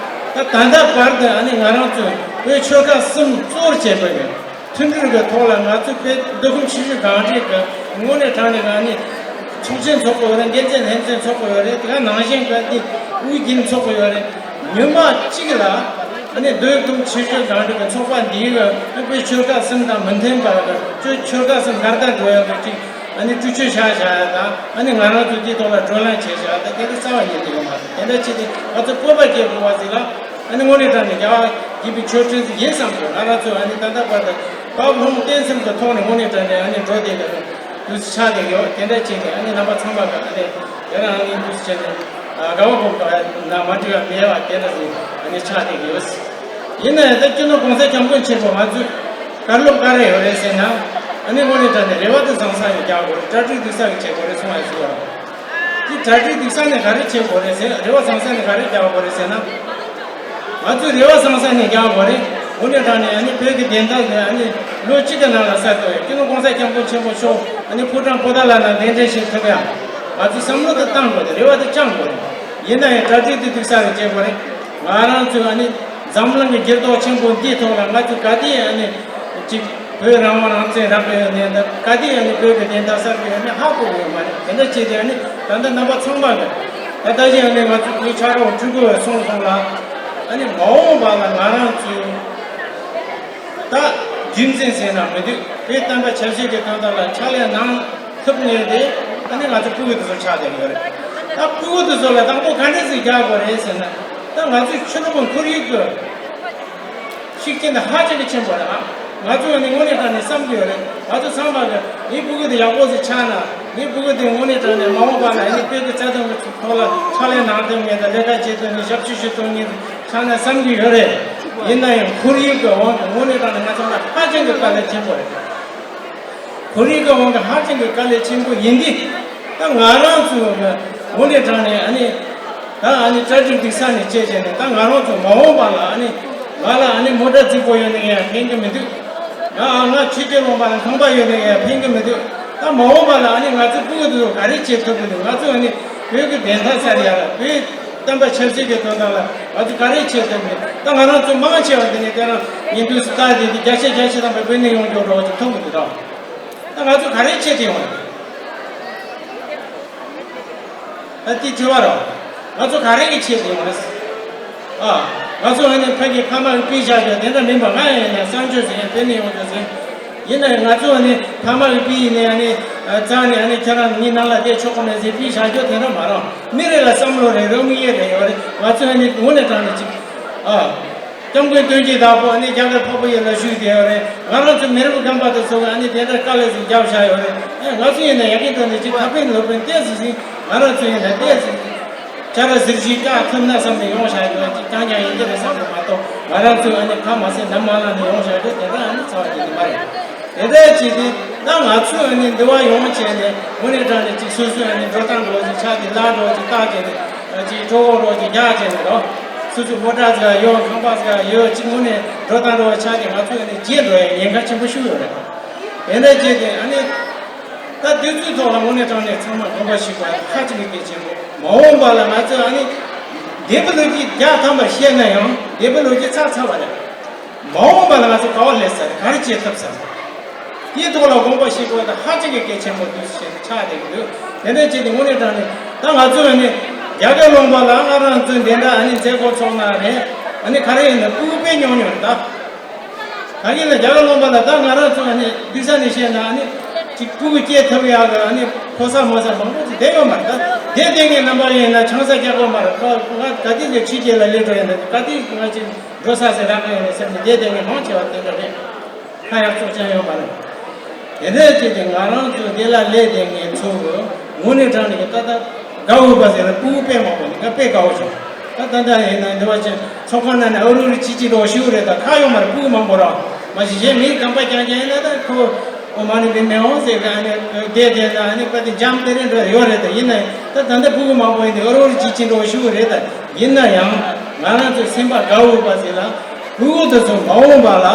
ད་ད་ལྟ་བར་དུ་ཨ་ནི་ང་རང་ཚོས་བོད་ཆོལ་ཁ་གསུམ་གཙོ་བོར་བྱས་པའི་མཐུན་སྒྲིལ་གྱི་ཐོག་ལ་ང་ཚོ་བོད་མདོ་ཁམས་ཆུ་བཞི་སྒང་དྲུག་གི་དངོས་གནས་དྲང་གནས་ཀྱི་ཨ་ནི་ཚོགས་ཆེན་ཚོགས་དགོས་རེད། འགན་འཛིན་ལྷན་ཚོགས་ཚོགས་དགོས་རེད། དེ་ག་ནང་བཞིན་གྱི་ཨ་ནི་དབུས་རྒྱུན་ཚོགས་དགོས་རེད། ཉི་མ་གཅིག་ལ་ཨ་ནི་མདོ་ཁམས་ཆུ་བཞི་སྒང་དྲུག་གི་ཚོགས་པ་འདིའི་གི་བོད་ཆོལ་ཁ་གསུམ་དང་མི་མཐུན་པ་གི་ཆོལ་ཆོལ་ཁ་གསུམ་གར་དར་འགྲོ་ཡག་གི་ཅིག་ཨ་ནི་གྲོས་ཆོད་བཞག་བཞག་ཡ་དང་ཨ་ནི་ང་རང་ཚོ་དེའི་ཐོག་ལ་བགྲོ་གླེང་བྱས་བཞག་ད་དེ་འདྲ་རྩ་བ་ཉིད་དུ་ཡོད་མ་རེད། དེ་འདྲ་བྱས་ཏེ་ང་ཚོ་སྤོབས་པ་སྐྱེ་དགོས་པ་ཟིག་ལ། ཨ་ནི་དངོས་གནས་དྲང་གནས་རྒྱལ་བ་དགྱེས་པའི་མཆོག་སྤྲུལ་ཡིན་བསམ་དགོས། ང་རང་ཚོ་ཨ་ནི་ད་ལྟ་བར་དུ་བབ་ལྷུང་བརྟན་གསུམ་གྱི་ཐོག་ནས་དངོས་གནས་དྲང་གནས་ཨ་ནི་འགྲོ་བསྡད་ཀྱི་འདུག་སེ་ཆགས་བསྡད་ཡོད། དེ་འདྲ་བྱས་ནས་ཨ་ནི་རྣམ་པ་ཚང་མ་གི་ཨ་ནི་དེ་རང་ཨ་ནི་འདུག་སེ་བྱས་ནས་དགའ་བ་སྒོམ་དང་ན་མ་འགྲིག་པ་མེད་པ་དེ་འདྲ་ཟིག་ཨ་ནི་ཆགས་བསྡད་ཀྱི་ཡོད། ཡིན་ན་ཡང་ད་སྤྱི་ནོར་གོང་ས་སྐྱབས་མགོན་ཆེན་པོ་ང་ཚོས་ག་རེ་ལབ་ག་རེ་ཡོད་རེད་ཟེར་ན། ཨ་ནི་དངོས་གནས་དྲང་གནས་རེ་བ་དེ་བཟང་ས་ཡོད་རྒྱག་དགོས་རེད། གྲ་སྒྲིག་སྡུག་ས་ཡོད་བྱེད་དགོས་རེད་གསུང་བ་ཡིན་ཟེར་བ། དེ་གྲ་སྒྲིག་སྡུག་ས་ནས་ག་རེ་བྱེད་དགོས་རེད་ཟེར། རེ་བ་བཟང་ས་ནས་ག་རེ་རྒྱག་དགོས་རེད་ཟེར་ན། ང་ཚོས་རེ་བ་བཟང་ས་ནས་རྒྱག་དགོས་རེད། དངོས་གནས་དྲང་གནས་ཨ་ནི་བོད་ཀྱི་བདེན་མཐའ་ལ་ཨ་ནི་ལོ་གཅིག་གི་ནང་ལ་གསར་གཏོད་ཡོད། སྤྱི་ནོར་གོང་ས་སྐྱབས་མགོན་ཆེན་པོ་མཆོག་ཨ་ནི་ཕོ་བྲང་པོ་ཏཱ་ལ་ནང་གདན་འདྲེན་བྱེད་ཐུབ་ཡ། ང་ཚོས་བསམ་བློ་དེ་བཏང་དགོས་རེད། རེ་བ་དེ་བཅང་དགོས་རེད། ཡིན་ན་ཡང་གྲ་སྒྲིག་དེ་སྡུག་ས་རེད་བྱེད་དགོས་རེད། ང་རང་ཚོས་ཨ་ནི་འཛམ་གླིང་གི་འགྱུར་ལྡོག་ཆེན་པོ་འདིའི་ཐོག་ལ་ང་ཚོས་ག་དུས་ཨ་ནི་ཅིག་བོད་རང་དབང་རང་བཙན་རག་གི་ཡོད་ནས་ད་ག་དུས་ཨ་ནི་བོད་ཀྱི་བདེན་མཐའ་གསལ་གི་ཡོད་ནས་ཧ་གོ་གི་ཡོད་མ་རེད། དེ་འདྲ་བྱས་ཏེ་ཨ་ནི་ད་ལྟ་རྣམ་པ་ཚང་མ་གི་ད་ལྟ་བཞིན་ཨ་ནི་ང་ཚོ་བོད་ཆ་རོགས་སྤྲུལ་སྐུ་བས་གསུངས་སོང་ལ། ཨ་ནི་མ་འོངས་པ་ལ་ང་རང་ཚོས་ད་རྒྱུན་འཛིན་ཟེར་ན་མི་འདུག་བོད་བསྟན་པ་ཆབ་སྲིད་ཀྱི་དོན་དག་ལ་ཕྱག་ལས་གནང་ཐུབ་ངེས་ཏེ་ཨ་ནི་ང་ཚོ་སྤུ་གུ་དེ་ཚོ་ཆགས་བསྡད་ཡོད་རེད། ད་སྤུ་གུ་དེ་ཚོ་ལ་དང་པོ་ག་འདྲ་ཞིག་རྒྱག་དགོས་རེད་ཟེར་ན། ད་ང་ཚོའི་ཕྱི་ལོགས་ཁོར་ཡུག་གི་ཤུགས་རྐྱེན་དེ་ཧ་ཅང་གི་ཆེན་པོ་རེད་ཨ། ང་ཚོ་ནི་དངོས་གནས་དྲང་གནས་བསམ་གྱི་ཡོད་རེད། ང་ཚོ་ཚང་མ་གི་ངའི་སྤུ་གུ་དེ་ཡག་པོ་ཞིག་ཆགས་ན། ངའི་སྤུ་གུ་དེ་དངོས་གནས་དྲང་གནས་མ་འོངས་པ་ལ་ཨ་ནི་བོད་ཀྱི་རྩ་དོན་གྱི་ཐོག་ལ་ཕྱག་ལས་གནང་ཐུབ་ངེས་དང་ལས་ཀ་བྱེད་ཐུབ་ངེས་ཞབས་ཕྱི་ཞུ་ཐུབ་ངེས་ཆགས་ན་བསམ་གྱི་ཡོད་རེད། ཡིན་ན་ཡང་ཁོར་ཡུག་གི་དབང་གིས་དངོས་གནས་དྲང་གནས་ང་ཚོ་ལ་ཧ་ཅང་གི་དཀའ་ལས་ཆེན་པོ་རེད། ཁོར་ཡུག་གི་དབང་གིས་ཧ་ཅང་གི་དཀའ་ལས་ཆེན་པོ་ཡིན་དུས། ད་ང་རང་ཚོ་དངོས་གནས་དྲང་གནས་ཨ་ནི་ད་ཨ་ནི་གྲ་སྒྲིག་སྡུག་ས་ནས་བྱས་བྱས་ནས་ད་ང་རང་ཚོ་མ་འོངས་པ་ལ་ཨ་ནི་ང་ལ་ཨ་ནི་མོ་ཊ་རྫིག་པོ་ཡོད་ནས་ཡང་ཕན་གྱི་མི་འདུག་ང་ཨ་ང་ཆུ་རྐྱལ་ལོངས་པ་ལ་ཁང་པ་ཡོད་ནས་ཡང་ཕན་གྱི་མི་འདུག་ད་མ་འོངས་པ་ལ་ཨ་ནི་ང་ཚོ་སྤུ་གུ་དེ་ཚོ་ག་རེ་བྱེད་ཐུབ་ཀྱི་འདུག་ང་ཚོ་ཨ་ནི་བོད་ཀྱི་བདེན་མཐའ་གསལ་ཡ་ལ་བོད་བསྟན་པ་ཆབ་སྲིད་ཀྱི་དོན་དག་ལ་ང་ཚོ་ག་རེ་བྱེད་ཐུབ་ཀྱི་འདུག་ད་ང་རང་ཚོ་མང་ཆེ་བ་དེ་ནི་དེ་རང་ཉིན་དུས་སུ་ལྟ་དེ་དེ་བརྒྱ་ཆ་བརྒྱ་ཆ་ཐམ་པ་བོད་ནས་ཡོང་རྒྱུ་འགྲོ་བ་ཅིག་མཐོང་གི་འདུག་ད་ང་ཚོ་ག་རེ་བྱེད་དེ་ཡོང་། ད་དེ་དྲི་བ་རོ། ང་ཚོ་ག་རེ་གི་བྱེད་དེ་ཡོང་རེད། ཨ། ང་ཚོ་ཨ་ནི་ཕ་གི་ཕ་མ་གི་པི་བཞག་རྒྱུ་དེ་འདྲ་མིན་པ། ང་ཡིན་ན་གསང་སྤྱོད་ཟེར་ཡང་བོད་ནས་ཡོང་རྒྱུ་ཟེར། ཡིན་ན་ཡང་ང་ཚོ་ཨ་ནི་ཕ་མ་གི་པི་ཡིན་ནས་ཨ་ནི་རྩ་ནས་ཨ་ནི་ཁྱེད་རང་ངའི་ནང་ལ་བསྡད་ཆོག་གི་མེད་ཟེར་པི་བཞག་རྒྱུ་དེ་འདྲ་མ་རེད། མི་རེ་ལ་བསམ་བློ་རེ་རེ་དམིགས་ཡུལ་རེ་ཡོད་རེད། ང་ཚོ་ཨ་ནི་དངོས་གནས་དྲང་གནས་ཅིག་ཨ། སྐྱབས་མགོན་སྟོན་ཆེན་དྭགས་པོ་ཨ་ནི་རྒྱ་གར་འཕགས་པའི་ཡུལ་ལ་བཞུགས་བསྡད་ཡོད་རེད། ང་རང་ཚོ་མི་རབས་རྒན་པ་དེ་ཚོ་གིས་ཨ་ནི་དེ་འདྲ་དཀའ་ལས་ཤིག་བརྒྱབ་བཞག་ཡོད་རེད། ཨེ་ང་ཚོ་ཡིན་ན་ཡ་གི་ཐོག་ནས་ཅིག་ཐག་པའི་ལོ་པའི་ཏོག་ཙམ་ཞིག་ང་རང་ཚོ་ཡིན་ན་ཏོག་ཙམ་ཅ་ལག་ཟུར་ཞིག་བཀག་ཐུབ་ན་བསམ་ནས་ཡོང་བཞག་ཡོད། ཅིག་རྐྱང་རྐྱང་ཡིན་གྱི་རེད་བསམ་ནས་མ་གཏོགས། ང་རང་ཚོ་ཨ་ནི་ཁ་མ་ཟས་ནམ་མ་ལངས་ནས་ཡོང་བཞག་ཡོད། དེ་འདྲ་ཨ་ནི་ཚ་བ་དེ་འདི་མ་རེད། དེ་འདྲ་བྱས་ཏེ་ད་ང་ཚོས་ཨ་ནི་འདི་བ་ཡོང་བྱས་ནས་དངོས་གནས་དྲང་གནས་ཅིག་སོ་སོའི་ཨ་ནི་འགྲོ་སྟངས་འགྲོ་ཅིག་ཆགས་ཏེ་ལ་འགྲོ་ཅིག་བཏགས་བྱས་ནས་ཅིག་གྲོགས་པོ་འགྲོ་ཅིག་རྒྱག་བྱས་ནས་རོ། སོ་སོའི་མོ་ཊ་ཟིག་ཡོད། ཁང་པ་ཟིག་ཡོད། ཅིག་དངོས་གནས་འགྲོ་སྟངས་འགྲོ་བ་ཆགས་ཏེ་ང་ཚོས་ཨ་ནི་བརྗེད་འགྲོ་ཡའི་ཉེན་ཁ་ཆེན་པོ་ཤོར་ཡོད་རེད། དེ་འདྲ་བྱས་ཏེ་ཨ་ནི་ད་དུས་ཚོད་ཐོག་ལ་དངོས་གནས་དྲང་གནས་ཚང་མ་དགོངས་པ་ཞུས་པ་ཧ་ཅང་གི་གལ་ཆེན་པོ། མ་འོངས་པ་ལ་ང་ཚོས་ཨ་ནི་འདས་པའི་ལོ་རྒྱུས་བརྒྱ་ཐམ་པ་བཤད་ན་ཡང་འདས་པའི་ལོ་རྒྱུས་ཚར་ཚར་བ་རེད། མ་འོངས་པ་ལ་ང་ཚོ་ག་བ་སླེབས་ས་རེད། ག་རེ་བྱེད་ཐུབ་ས་རེད། དེའི་ཐོག་ལ་དགོངས་པ་བཞེས་དགོས་ད་ཧ་ཅང་གི་གལ་ཆེན་པོ་འདུག་ཟེར་ནས་ཆགས་བསྡད་ཀྱི་འདུག་དེ་འདྲ་བྱས་ཏེ་དངོས་གནས་དྲང་གནས་ད་ང་ཚོས་ནི་རྒྱ་གར་ལུང་པ་ལ་ང་རང་ཚོས་འདི་འདྲ་ཨ་ནི་མཛད་སྒོ་ཚོགས་ན་རེད། ཨ་ནི་ག་རེ་ཡིན་ན་ཕྲུ་གུ་དཔེ་ཉུང་ཉུང་རེད་ད། ད་གིན་ལ་རྒྱ་གར་ལུང་པ་ལ་ད་ང་རང་ཚོ་ཨ་ནི་འདི་ས་ནས་བཤད་ན་ཨ་ནི་ཅིག་ཕྲུ་གུ་སྐྱེ་ཐུབ་ཡག་གི་ཨ་ནི་ཕོ་གསར་མོ་གསར་མང་པོ་ཅིག་བསྡད་ཡོད་མ་རེད་ད། དེ་བསྡད་མཁན་རྣམ་པ་ཡིན་ན་ཆང་ས་རྒྱག་དགོས་མ་རེད། ཁ་ང་ག་དུས་ཀྱི་ཕྱི་རྒྱལ་ལ་སླེབས་འགྲོ་ཡིན་ན་ག་དུས་ང་ཅིག་འགྲོ་ས་ཟེར་རག་གི་ཡོད་ན་ཟེར་ནས་དེ་བསྡད་མཁན་མང་ཆེ་བ་དེ་འདྲ་རེད། ཁ་ཡག་བཙོག་ཅང་ཡོད་མ་རེད། དེ་འདྲ་བྱས་ཏེ་ང་རང་ཚོ་འདི་ལ་སླེབས་བསྡད་མཁན་ཚོ་གི་དངོས་གནས་དྲང་གནས་ཀྱི་ད་ལྟ་དགའ་འོས་པ་ཟེར་ན་ཕྲུ་གུ་དཔེ་མང་པོ་འདུག་ང་དཔེ་དགའ་བོ་བྱུང་། ད་ད་ལྟ་ཡིན་ན་འདི་བ་ཅན་ཚོགས་ཁང་ནང་ནས་ཨ་རུ་རུ་ཅི་ཅི་འགྲོ་ཞུ་རེད། ད་ཁ་ཡོད་མ་རེད། ཕྲུ་གུ་མང་པོ་ར་མ་གཞི་གཞན་མི་རྐང་པ་རྐྱང་རྐྱང་ཡིན་ན་ད་ཁོ་ཨོ་མ་ནི་འདི་མེད་འོང་ཟེར་གི་ཨ་ནི་བསྡད་བསྡད་ན་ཨ་ནི་པ་དེ་འཇམ་དེ་རིང་འགྲོ་ཡོད་རེད། ད་ཡིན་ན་ད་ད་ལྟ་ཕྲུ་གུ་མང་པོ་ཡིན་ཏེ་ཨ་རུ་རུ་ཅི་ཅི་འགྲོ་ཞུ་རེད། ད་ཡིན་ན་ཡང་ང་རང་ཚོའི་སེམས་པ་དགའ་འོས་པ་ཟེར་ལ། ཕྲུ་གུ་དེ་ཚོ་མ་འོངས་པ་ལ་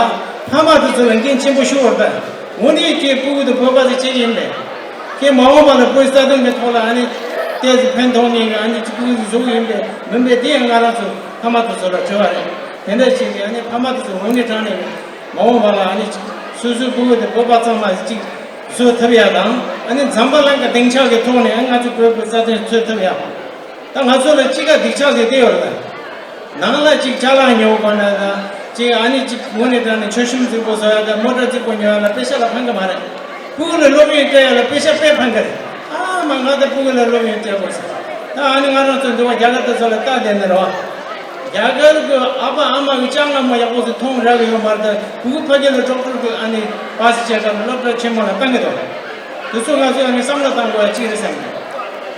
ཕ་མ་དེ་ཚོ་ལ་འགན་ཆེན་པོ་ཞིག་ཡོད་རེད། དངོས་གནས་ཁྱེད་ཕྲུ་གུ་དེ་བོད་པ་ཚོ་ཆེད་ཡིན་པས། ཁྱེད་མ་འོངས་པ་ལ་བོད་རྩ་དོན་གྱི་ཐོག་ལ་ཨ་ནི་ཏོག་ཙམ་ཕན་ཐོགས་ངེས་ཀྱི་ཨ་ནི་ཕྲུ་གུ་ཚོ་བཟོ་གི་ཡིན་པས་མིན་པས། དེ་ཡང་ང་རང་ཚོ་ཕ་མ་དེ་ཚོ་ལ་དྲི་བ་རེད། དེ་འདྲ་བྱས་ཏེ་ཨ་ནི་ཕ་མ་དེ་ཚོ་དངོས་གནས་དྲང་གནས་མ་འོངས་པ་ལ་ཨ་ནི་སོ་སོའི་ཕྲུ་གུ་དེ་བོད་པ་ཚང་མ་གཅིག་བཟོ་ཐུབ་ཡ་དང་ཨ་ནི་འཛམ་བུ་གླིང་གི་སྡིངས་ཆ་གི་ཐོག་ནས་ཨ་ང་ཚོ་བོད་པའི་རྩ་དོན་རྩོད་ཐུབ་ཡ། ད་ང་ཚོ་ལ་གཅིག་ག་སྡིག་ཆགས་ཟེར་དེ་ཡོད་རེད། ནང་ལ་གཅིག་ཅ་ལག་ཉོ་དགོས་ན་དང་གཅིག་ཨ་ནི་གཅིག་དངོས་གནས་དྲང་གནས་མཆོད་གཤོམ་རྫིག་པོ་བཟོ་ཡ་དང་མོ་ཊ་རྫིག་པོ་ཉོ་ཡ་ལ་པེ་ཤ་ལ་ཕན་གི་མ་རེད། ཕྲུ་གུ་ལ་སློབ་ཡོན་སྤྲད་ཡ་ལ་པེ་ཤ་དཔེ་ཕན་གི་རེད། ཨ་མ་ང་ད་ཕྲུ་གུ་ལ་སློབ་ཡོན་སྤྲད་དགོས་ཟེར། ད་ཨ་ནི་ང་རང་ཚོ་འདི་བ་རྒྱ་གར་དུ་ཚོ་ལ་ལྟ་བསྡད་ནི་རེད་བ། རྒྱ་གར་གྱི་ཨ་ཕ་ཨ་མ་གི་ཅ་ལག་མ་ཡག་པོ་ཟིག་མཐོང་རག་གི་ཡོད་མ་རེད། ད་ཕྲུ་གུ་ཕ་གི་ལ་ཌོག་ཊར་གི་ཨ་ནི་པ་སི་བྱས་ཀ་སློབ་གྲྭ་ཆེན་མོ་ལ་བཏང་གི་འདུག་དེ་ཚོ་ང་ཚོས་ཨ་ནི་བསམ་བློ་བཏང་དགོས་ཡ་གཅིག་རེད་བསམ་གི།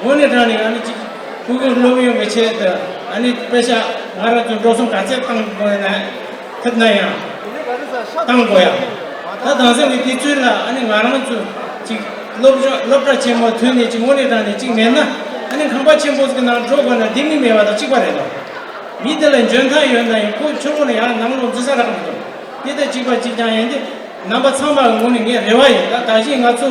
དངོས་གནས་དྲང་གནས་ཨ་ནི་གཅིག་ཕྲུ་གུ་སློབ་ཡོན་གྱི་ཆེད་དུ་ཨ་ནི་པེ་ཤ་ང་རང་ཚོ་འགྲོ་སོང་ག་ཚད་བཏང་དགོས་ན་ཐུབ་ན་ཡང་བཏང་དགོས་ཡ། ད་དེང་སང་གི་དུས་ཚོད་ལ་ཨ་ནི་ང་རང་ཚོ་གཅིག་སློབ་སྦྱོང་སློབ་གྲྭ་ཆེན་མོ་ཐོན་ནས་གཅིག་དངོས་གནས་དྲང་གནས་གཅིག་མེད་ན་ཨ་ནི་ཁང་པ་ཆེན་པོ་ཟིག་གི་ནང་འགྲོ་དགོས་ན་ལྡེ་མིག་མེད་པ་དང་གཅིག་པ་རེད་དོ། མི་དེ་ལ་འཇོན་ཐང་ཡོད་ན་ཡང་ཁོ་ཆུང་ངུ་ནས་ཡང་ནང་ལོགས་འཛུལ་ས་རག་མི་འདུག་དེ་དང་གཅིག་པ་གཅིག་རྐྱང་ཡིན་ཏེ། རྣམ་པ་ཚང་མ་གི་ངོས་ནས་ངའི་རེ་བ་ཡིན། ད་ད་གཞན་ང་ཚོ་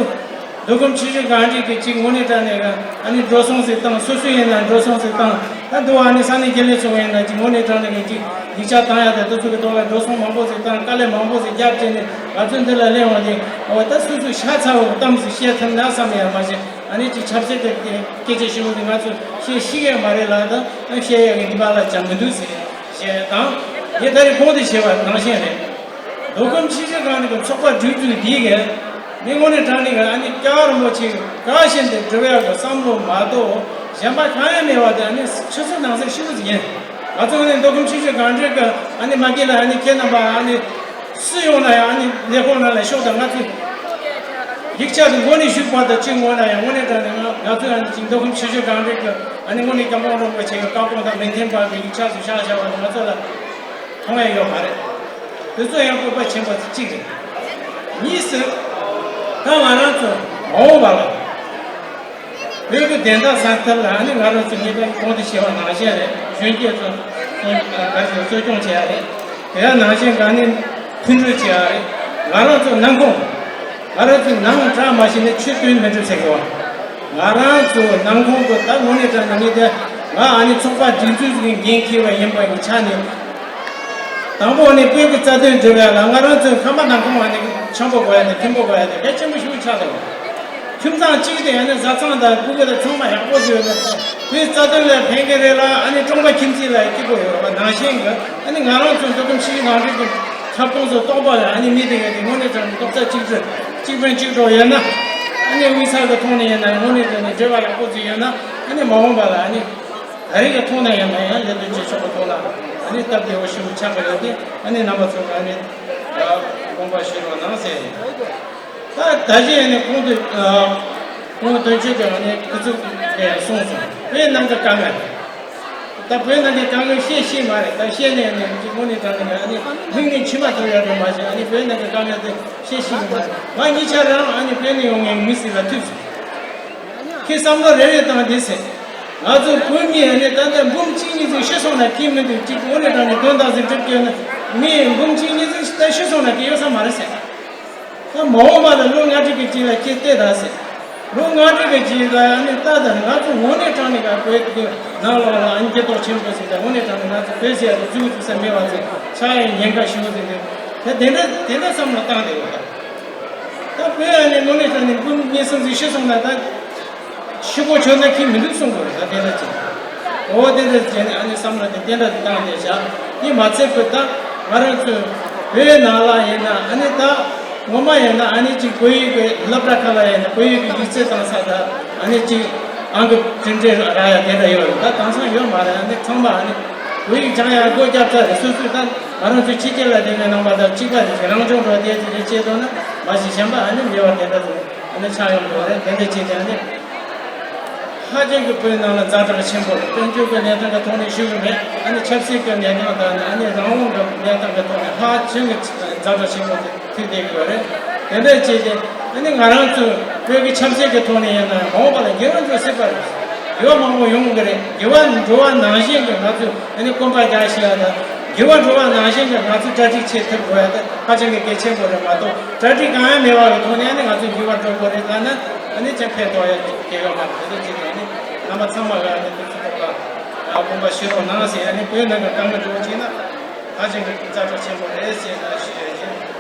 མདོ་ཁམས་ཆུ་བཞི་སྒང་དྲུག་གི་གཅིག་དངོས་གནས་དྲང་གནས་ཀྱི་ཨ་ནི་འགྲོ་སོང་ཟིག་བཏང་། སོ་སོ་ཡིན་ན་འགྲོ་སོང་ཟིག་བཏང་། ད་འདུག་ཨ་ནི་ས་གནས་དགེ་ལས་ཚོ་ཡིན་ན་གཅིག་དངོས་གནས་དྲང་གནས་ཀྱི་གཅིག་ཡིག་ཆ་བཏང་ཡ་དང་དེ་ཚོ་གི་ཐོག་ལ་འགྲོ་སོང་མང་པོ་ཟིག་བཏང་། དཀའ་ལས་མང་པོ་ཟིག་བརྒྱབ་བྱས་ནས་ང་ཚོ་འདི་ལ་སླེབས་འོང་དེ། འོ་ད་སོ་སོ་ཤ་ཚ་བོ་གཏམ་ཟིག་བཤད་ཐུབ་ན་བསམ་ཡ་མ་གཞི་ཨ་ནི་གཅིག་ཆབ་སྲིད་ཀྱི་སྐད་ཆ་ཞིག་འོ་དེ་ང་ཚོ་བཤད་ཤེས་ཡ་མ་རེད་ལ། ད་བཤད་ཡ་གི་ནུས་པ་ལ་ཅང་མི་འདུག་ཟེར་བཤད་དང་། ངས་ད་རེས་གོང་དུ་བཤད་པ་ནང་བཞིན་རེད། མདོ་ཁམས་ཆུ་བཞི་སྒང་དྲུག་གི་ཚོགས་པ་སྒྲིག་འཛུགས་འདིས་ཀྱི་མི་དངོས་གནས་དྲང་གནས་ཀྱི་ཨ་ནི་སྐྱབས་རིན་པོ་ཆེ་ག་བཞིན་དུ་སྒྲུབ་ཡག་གི་བསམ་བློ་མ་གཏོགས་གཞན་པ་གང་ཡང་མེད་པ་དེ་ཨ་ནི་ཆུ་ཚོད་ནང་གསེས་ཤི་བོ་ཟིག་ཡིན། ང་ཚོ་ཨ་ནི་མདོ་ཁམས་ཆུ་བཞི་སྒང་དྲུག་གི་ཨ་ནི་མ་སྐྱེས་ལ་ཨ་ནི་ཁྱེད་རྣམ་པ་ཨ་ནི་སུ་ཡོང་ན་ཡང་ཨ་ནི་ལས་ཁུངས་ནང་ལ་ཤོག་དང་། ང་ཚོས་ཡིག་ཆ་དེ་ངོ་ནས་ཞུས་པ་དང་གཅིག་ངོ་ན་ཡང་དངོས་གནས་དྲང་གནས་ང་ང་ཚོས་ཨ་ནི་ཅིག་མདོ་ཁམས་ཆུ་བཞི་སྒང་དྲུག་གི་ཨ་ནི་དངོས་གནས་སྐྱབས་མགོན་རིན་པོ་ཆེ་གི་བཀའ་དགོངས་དང་མི་མཐུན་པ་གི་ཡིག་ཆ་ཚོ་བཞག་བཞག་པ་དེ་ང་ཚོ་ལ་མཐོང་ཡ་ཡོད་མ་རེད། དེ་ཚོ་ཡང་སྤོབས་པ་ཆེན་པོ་གཅིག་རེད། གཉིས་སུ། ད་ང་རང་ཚོ་མ་འོངས་པ་ལ་བོད་ཀྱི་བདེན་མཐའ་གསལ་ཐབས་ལ་ཨ་ནི་ང་རང་ཚོ་ངེས་པར་གོང་དུ་བཤད་པ་ནང་བཞིན་རེད། གཞོན་སྐྱེས་ཚོ་ག་ཚོད་གསོ་སྐྱོང་བྱེད་ཡ་རེད། དེ་ཡང་ནང་བཞིན་ག་ནི་མཐུན་སྒྲིལ་བྱེད་ཡ་རེད། ང་རང་ཚོ་ནང་ཁོངས་ང་རང་ཚོའི་ནང་དྲག་མ་ཤེས་ནས་ཆོས་སྟོན་མི་འགྲུབ་ཟེར་གི་བ། ང་རང་ཚོ་ནང་ཁོངས་ཀྱི་ད་དངོས་གནས་དྲང་གནས་ངས་དེ་ང་ཨ་ནི་ཚོགས་པ་སྒྲིག་འཛུགས་ཀྱི་འགན་འཁྱེར་བ་ཡིན་པ་ཡི་ཆ་ནས། དང་པོ་ནི་བོད་ཀྱི་རྩ་དོན་སྒྲུབ་ཡ་ལ་ང་རང་ཚོའི་ཁམས་པ་ནང་ཁོངས་ཨ་ནི་འཆམ་པོ་དགོས་ཡ་དང་མཐུན་པོ་དགོས་ཡ་དེ་གལ་ཆེན་པོ་ཞིག་ཆགས་འདུག་ཁྱིམ་ཚང་གཅིག་དེ་ཡང་ན་བཟའ་ཚང་དང་སྤུ་གུ་དང་ཚང་མ་ཡག་པོ་བཟོས་ནས་བོད་རྩ་དོན་ལ་ཕན་གི་རེད་ལ། ཨ་ནི་ཀྲུང་པ་ཁྱིམ་མཚེས་ལ་སྐྱིད་པོ་ཡོད་པ་ནང་བཞིན་གི་ཨ་ནི་ང་རང་ཚོ་མདོ་ཁམས་ཆུ་བཞི་སྒང་དྲུག་གི་ཁྱབ་ཁོངས་སུ་གཏོགས་པ་ལ་ཨ་ནི་མི་དེ་ག་དེ་དངོས་གནས་དྲང་རྡོག་རྩ་གཅིག་སྒྲིལ་གཅིག་ཕན་གཅིག་གྲོགས་ཡོད་ན། ཨ་ནི་དབུས་ས་གི་ཐོག་ནས་ཡིན་ན་དངོས་གནས་དྲང་གནས་འབྲེལ་བ་ཡག་པོ་ཅིག་ཡོད་ན། ཨ་ནི་མ་འོངས་པ་ལ་ཨ་ནི་ད་རེས་ཀྱི་ཐོག་ནས་ཡིན་ན་ཡང་ལས་དོན་བྱེད་ཕྱོགས་ཀྱི་ཐོག་ལ་ཨ་ནི་སྟབས་བདེ་བོ་ཞེ་པོ་ཆགས་པ་ཡོད་དེ། ཨ་ནི་རྣམ་པ་ཚོ་གི་ཨ་ནི་དགོངས་པ་བཞེས་རོགས་གནང་ཟེར། ད་ད་གཞན་ནི་གོང་དུ་ཨ་གོང་དོན་གཅོད་ཀྱི་ཨ་ནི་སྐུ་ཚབ་ནས་གསུངས་སོང་། བོད་ནང་གི་དཀའ་ངལ། ད་བོད་ནང་གི་དཀའ་ངལ་བཤད་ཤེས་མ་རེད། ད་བཤད་ནས་ནི་དངོས་གནས་དྲང་གནས་ཨ་ནི་མིག་ནས་མཆི་མ་ཐོན་ཡ་རེད་མ་གཞི། ཨ་ནི་བོད་ནང་གི་དཀའ་ངལ་དེ་བཤད་ཤེས་མ་རེད། ང་གཉིས་ཆ་རང་ཨ་ནི་བོད་ནས་ཡོང་མཁན་མི་ཞིག་ལ་ཐུག་སོང་། ཁྱེད་བསམ་བློ་རེ་རེ་བཏང་དེ་ཟེར། ང་ཚོ་བོད་མི་ཨ་ནི་ད་ལྟ་འབུམ་གཅིག་གཉིས་ཙམ་ཤི་སོང་ན་ཁྱད་མི་འདུག་ཅིག་དངོས་གནས་དྲང་གནས་དོན་དག་ཟིག་སྒྲུབ་རྒྱུ་ན་མི་འབུམ་གཅིག་གཉིས་ཙམ་ད་ཤི་སོང་ན་གི་ཡོད་ས་མ་རེད་ཟེར། ད་མ་འོངས་པ་ལ་ལོ་ལྔ་བཅུ་གི་རྗེས་ལ་ཁྱེད་བལྟས་ད་ཟེར། ལོ་ལྔ་བཅུ་གི་རྗེས་ལ་ཨ་ནི་ལྟ་ད་ང་ཚོ་དངོས་གནས་དྲང་གནས་ཀ་བོད་ཀྱི་ནང་ལོགས་ལ་ཨ་ནི་འགྱུར་ལྡོག་ཆེན་པོ་ཟིག་དང་དངོས་གནས་དྲང་གནས་ང་ཚོ་བོད་ཟེར་ཡ་དེ་བཙུགས་ཐུབ་ས་མེད་པ་ཟིག་ཆགས་ཡའི་ཉེན་ཁ་ཞེ་པོ་ཟིག་འདུག་ད་དེ་འདྲ་དེ་འདྲ་བསམ་བློ་བཏང་བསྡད་ཡོད་ད། ད་ བོད་ཨ་ནི་དངོས་གནས་དྲང་གནས་སྐུ་ཉིད་སེམས་ཅན་ཤི་སོང་ན་ད་ཤི་གོ་ཆོད་ན་ཁྱི་མི་འདུག་གསུང་དགོས་རེད། ད་དེ་འདྲ་ཅིག་འོ་དེ་འདྲ་བྱས་ནས་ཨ་ནི་བསམ་བློ་དེ་དེ་འདྲ་བཏང་བསྡད་བཞག་ཡིན་མ་ཚད་བོད་ད་ང་རང་ཚོའི་བོད་ནང་ལ་ཡིན་ན་ཨ་ནི་ད་ངོ་མ་ཡིན་ན་ཨ་ནི་ཅིག་བོད་ཡིག་གི་སློབ་གྲྭ་ཁག་ལ་ཡིན་ན་བོད་ཡིག་གི་ཡིག་ཚད་བཏང་ས་ད་ཨ་ནི་ཅིག་ཨང་ཀི་འབྲི་འབྲི་རག་ཡ་དེ་འདྲ་ཡོད་རེད། ད་དེང་སང་ཡོད་མ་རེད། ཨ་ནི་ཚང་མ་ཨ་ནི་བོད་ཡིག་སྦྱང་ཡ་སྒོ་བརྒྱབ་ཚར་རེད། སོ་སོས་ད་ང་རང་ཚོའི་ཕྱི་རྒྱལ་ལ་བསྡད་མཁན་རྣམ་པ་དང་གཅིག་པ་རེད། རང་སྦྱོང་འགྲོ་བསྡད་ཚེ་རེད་བྱས་འདུག་ན་མ་གཞི་གཞན་པ་ཨ་ནི་མེད་པ་དེ་འདྲ་ཚོ་ཨ་ནི་ཆགས་ཡོང་གི་རེད། དེ་འདྲ་བྱས་ཏེ་ཨ་ནི་ཧ་ཅང་གི་བོད་ནང་ལ་ཛ་དྲག་ཆེན་པོ་རེད། དཔལ་འབྱོར་གྱི་གནས་སྟངས་ཀྱི་ཐོག་ནས་ཞུ་གི་མེད། ཨ་ནི་ཆབ་སྲིད་ཀྱི་གནས་སྟངས་དང་ཨ་ནི་རང་དབང་གི་གནས་སྟངས་ཀྱི་ཐོག་ནས་ཧ་ཅང་གི་ཛ་དྲག་ཆེན་པོ་དེ་ཐུག་བསྡད་ཀྱི་ཡོད་རེད། དེ་འདྲ་བྱས་ཏེ་ཨ་ནི་ང་རང་ཚོ་བོད་ཀྱི་ཆབ་སྲིད་ཀྱི་ཐོག་ནས་ཡིན་ན་མ་འོངས་པ་ལ་འགྱུར་བ་འགྲོ་སྲིད་པ་རེད། འགྱུར་བ་མང་པོ་ཡོང་གི་རེད། འགྱུར་བ་འགྲོ་བ་ནང་བཞིན་གྱི་ང་ཚོས་ཨ་ནི་སྐོམ་པ་རྒྱག་ཤེས་ཡ་དང་འགྱུར་བ་འགྲོ་བ་ནང་བཞིན་གྱི་ང་ཚོས་གྲ་སྒྲིག་བྱེད་ཐུབ་དགོས་ཡ་དེ་ཧ་ཅང་གི་གལ་ཆེན་པོ་རེད་མ་གཏོགས་གྲ་སྒྲིག་གང་ཡང་མེད་པ་གི་ཐོག་ནས་ཨ་ནི་ང་ཚོས་འགྱུར་བ་འགྲོ་དགོས་རེད་ལབ་ན་ཨ་ནི་ཅང་ཕན་ཐོགས་ཡ་གལ་ཡོད་མ་རེད། དེ་འདྲ་བྱས་ནས་ཨ་ནི་རྣམ་པ་ཚང་མ་གི་ཨ་ནི་ཐུགས་སུ་ཐོག་ལ་དགོངས་པ་བཞེས་རོགས་གནང་ཟེར། ཨ་ནི་བོད་ནང་གི་དཀའ་ངལ་འགྲོ་བ་བྱས་ན་ཧ་ཅང་གི་ཛ་དྲག་ཆེན་པོ་རེད་ཟེར་ན་ཞུ་ཡ་ཡིན།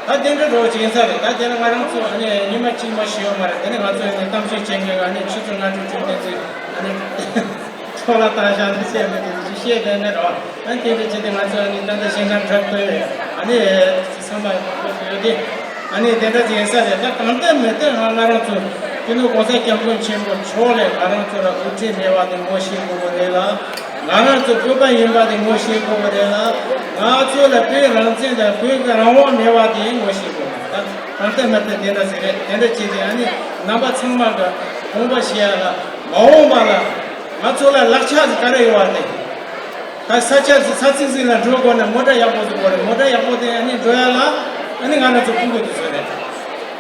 ད་དེ་འདྲ་འགྲོ་བྱེད་ས་རེད། ད་དེ་ལ་ང་རང་ཚོ་ཨ་ནི་ཉི་མ་གཅིག་མ་ཞིག་ཡོད་མ་རེད། དེ་ནི་ང་ཚོ་ཨ་ནི་གཏམ་བཤད་བྱེད་མཁན་ཨ་ནི་ཆུ་ཚོད་ལྔ་དྲུག་དྲུག་དེ་ཚོས་ཨ་ནི་འཕྲོ་བརླག་བཏང་བཞག་ནས་བཤད་མི་དེ་ཚོ་བཤད་བསྡད་ན་རོ། ཨ་ནི་དེ་འདྲ་བྱེད་དུས་ང་ཚོ་ཨ་ནི་ད་ལྟ་ཞེད་སྣང་དྲག་པོས་ཨ་ནི་ཚང་མ་ཡོད་དེ། ཨ་ནི་དེ་འདྲ་ཅིག་ཡིན་ས་རེད། ད་གང་ལྟར་མི་ལྟར་ང་ང་རང་ཚོ་སྤྱི་ནོར་༸གོང་ས་༸སྐྱབས་མགོན་ཆེན་པོ་མཆོག་ལས་ང་རང་ཚོ་ལ་དབུ་ཁྲིད་མེད་པ་དེ་ངོ་ཤེས་དགོས་པ་རེད་ལ། ང་རང་ཚོ་བོད་པ་ཡིན་པ་དེ་ངོ་ཤེས་དགོས་པ་རེད་ལ། ང་ཚོ་ལ་བོད་རང་བཙན་དང་བོད་ཀྱི་རང་དབང་མེད་པ་དེ་ངོ་ཤེས་དགོས་པ་རེད། ད་གང་ལྟར་མི་ལྟར་དེ་འདྲ་ཟེར་རེད། དེ་འདྲ་བྱས་ཏེ་ཨ་ནི་རྣམ་པ་ཚང་མ་གི་དགོངས་པ་བཞེས་ཡ་ལ་མ་འོངས་པ་ལ་ང་ཚོ་ལ་ལག་ཆ་ཟིག་ག་རེ་ཡོད་པ་དེ། ད་ས་ཆ་ས་ཚིགས་ཟིག་ལ་འགྲོ་དགོས་ན་མོ་ཊ་ཡག་པོ་ཟིག་དགོས་རེད། མོ་ཊ་ཡག་པོ་དེ་ཨ་ནི་འགྲོ་ཡ་ལ་ཨ་ནི་ང་རང་ཚོ་ཕྲུ་གུ་དེ་ཚོ་རེད།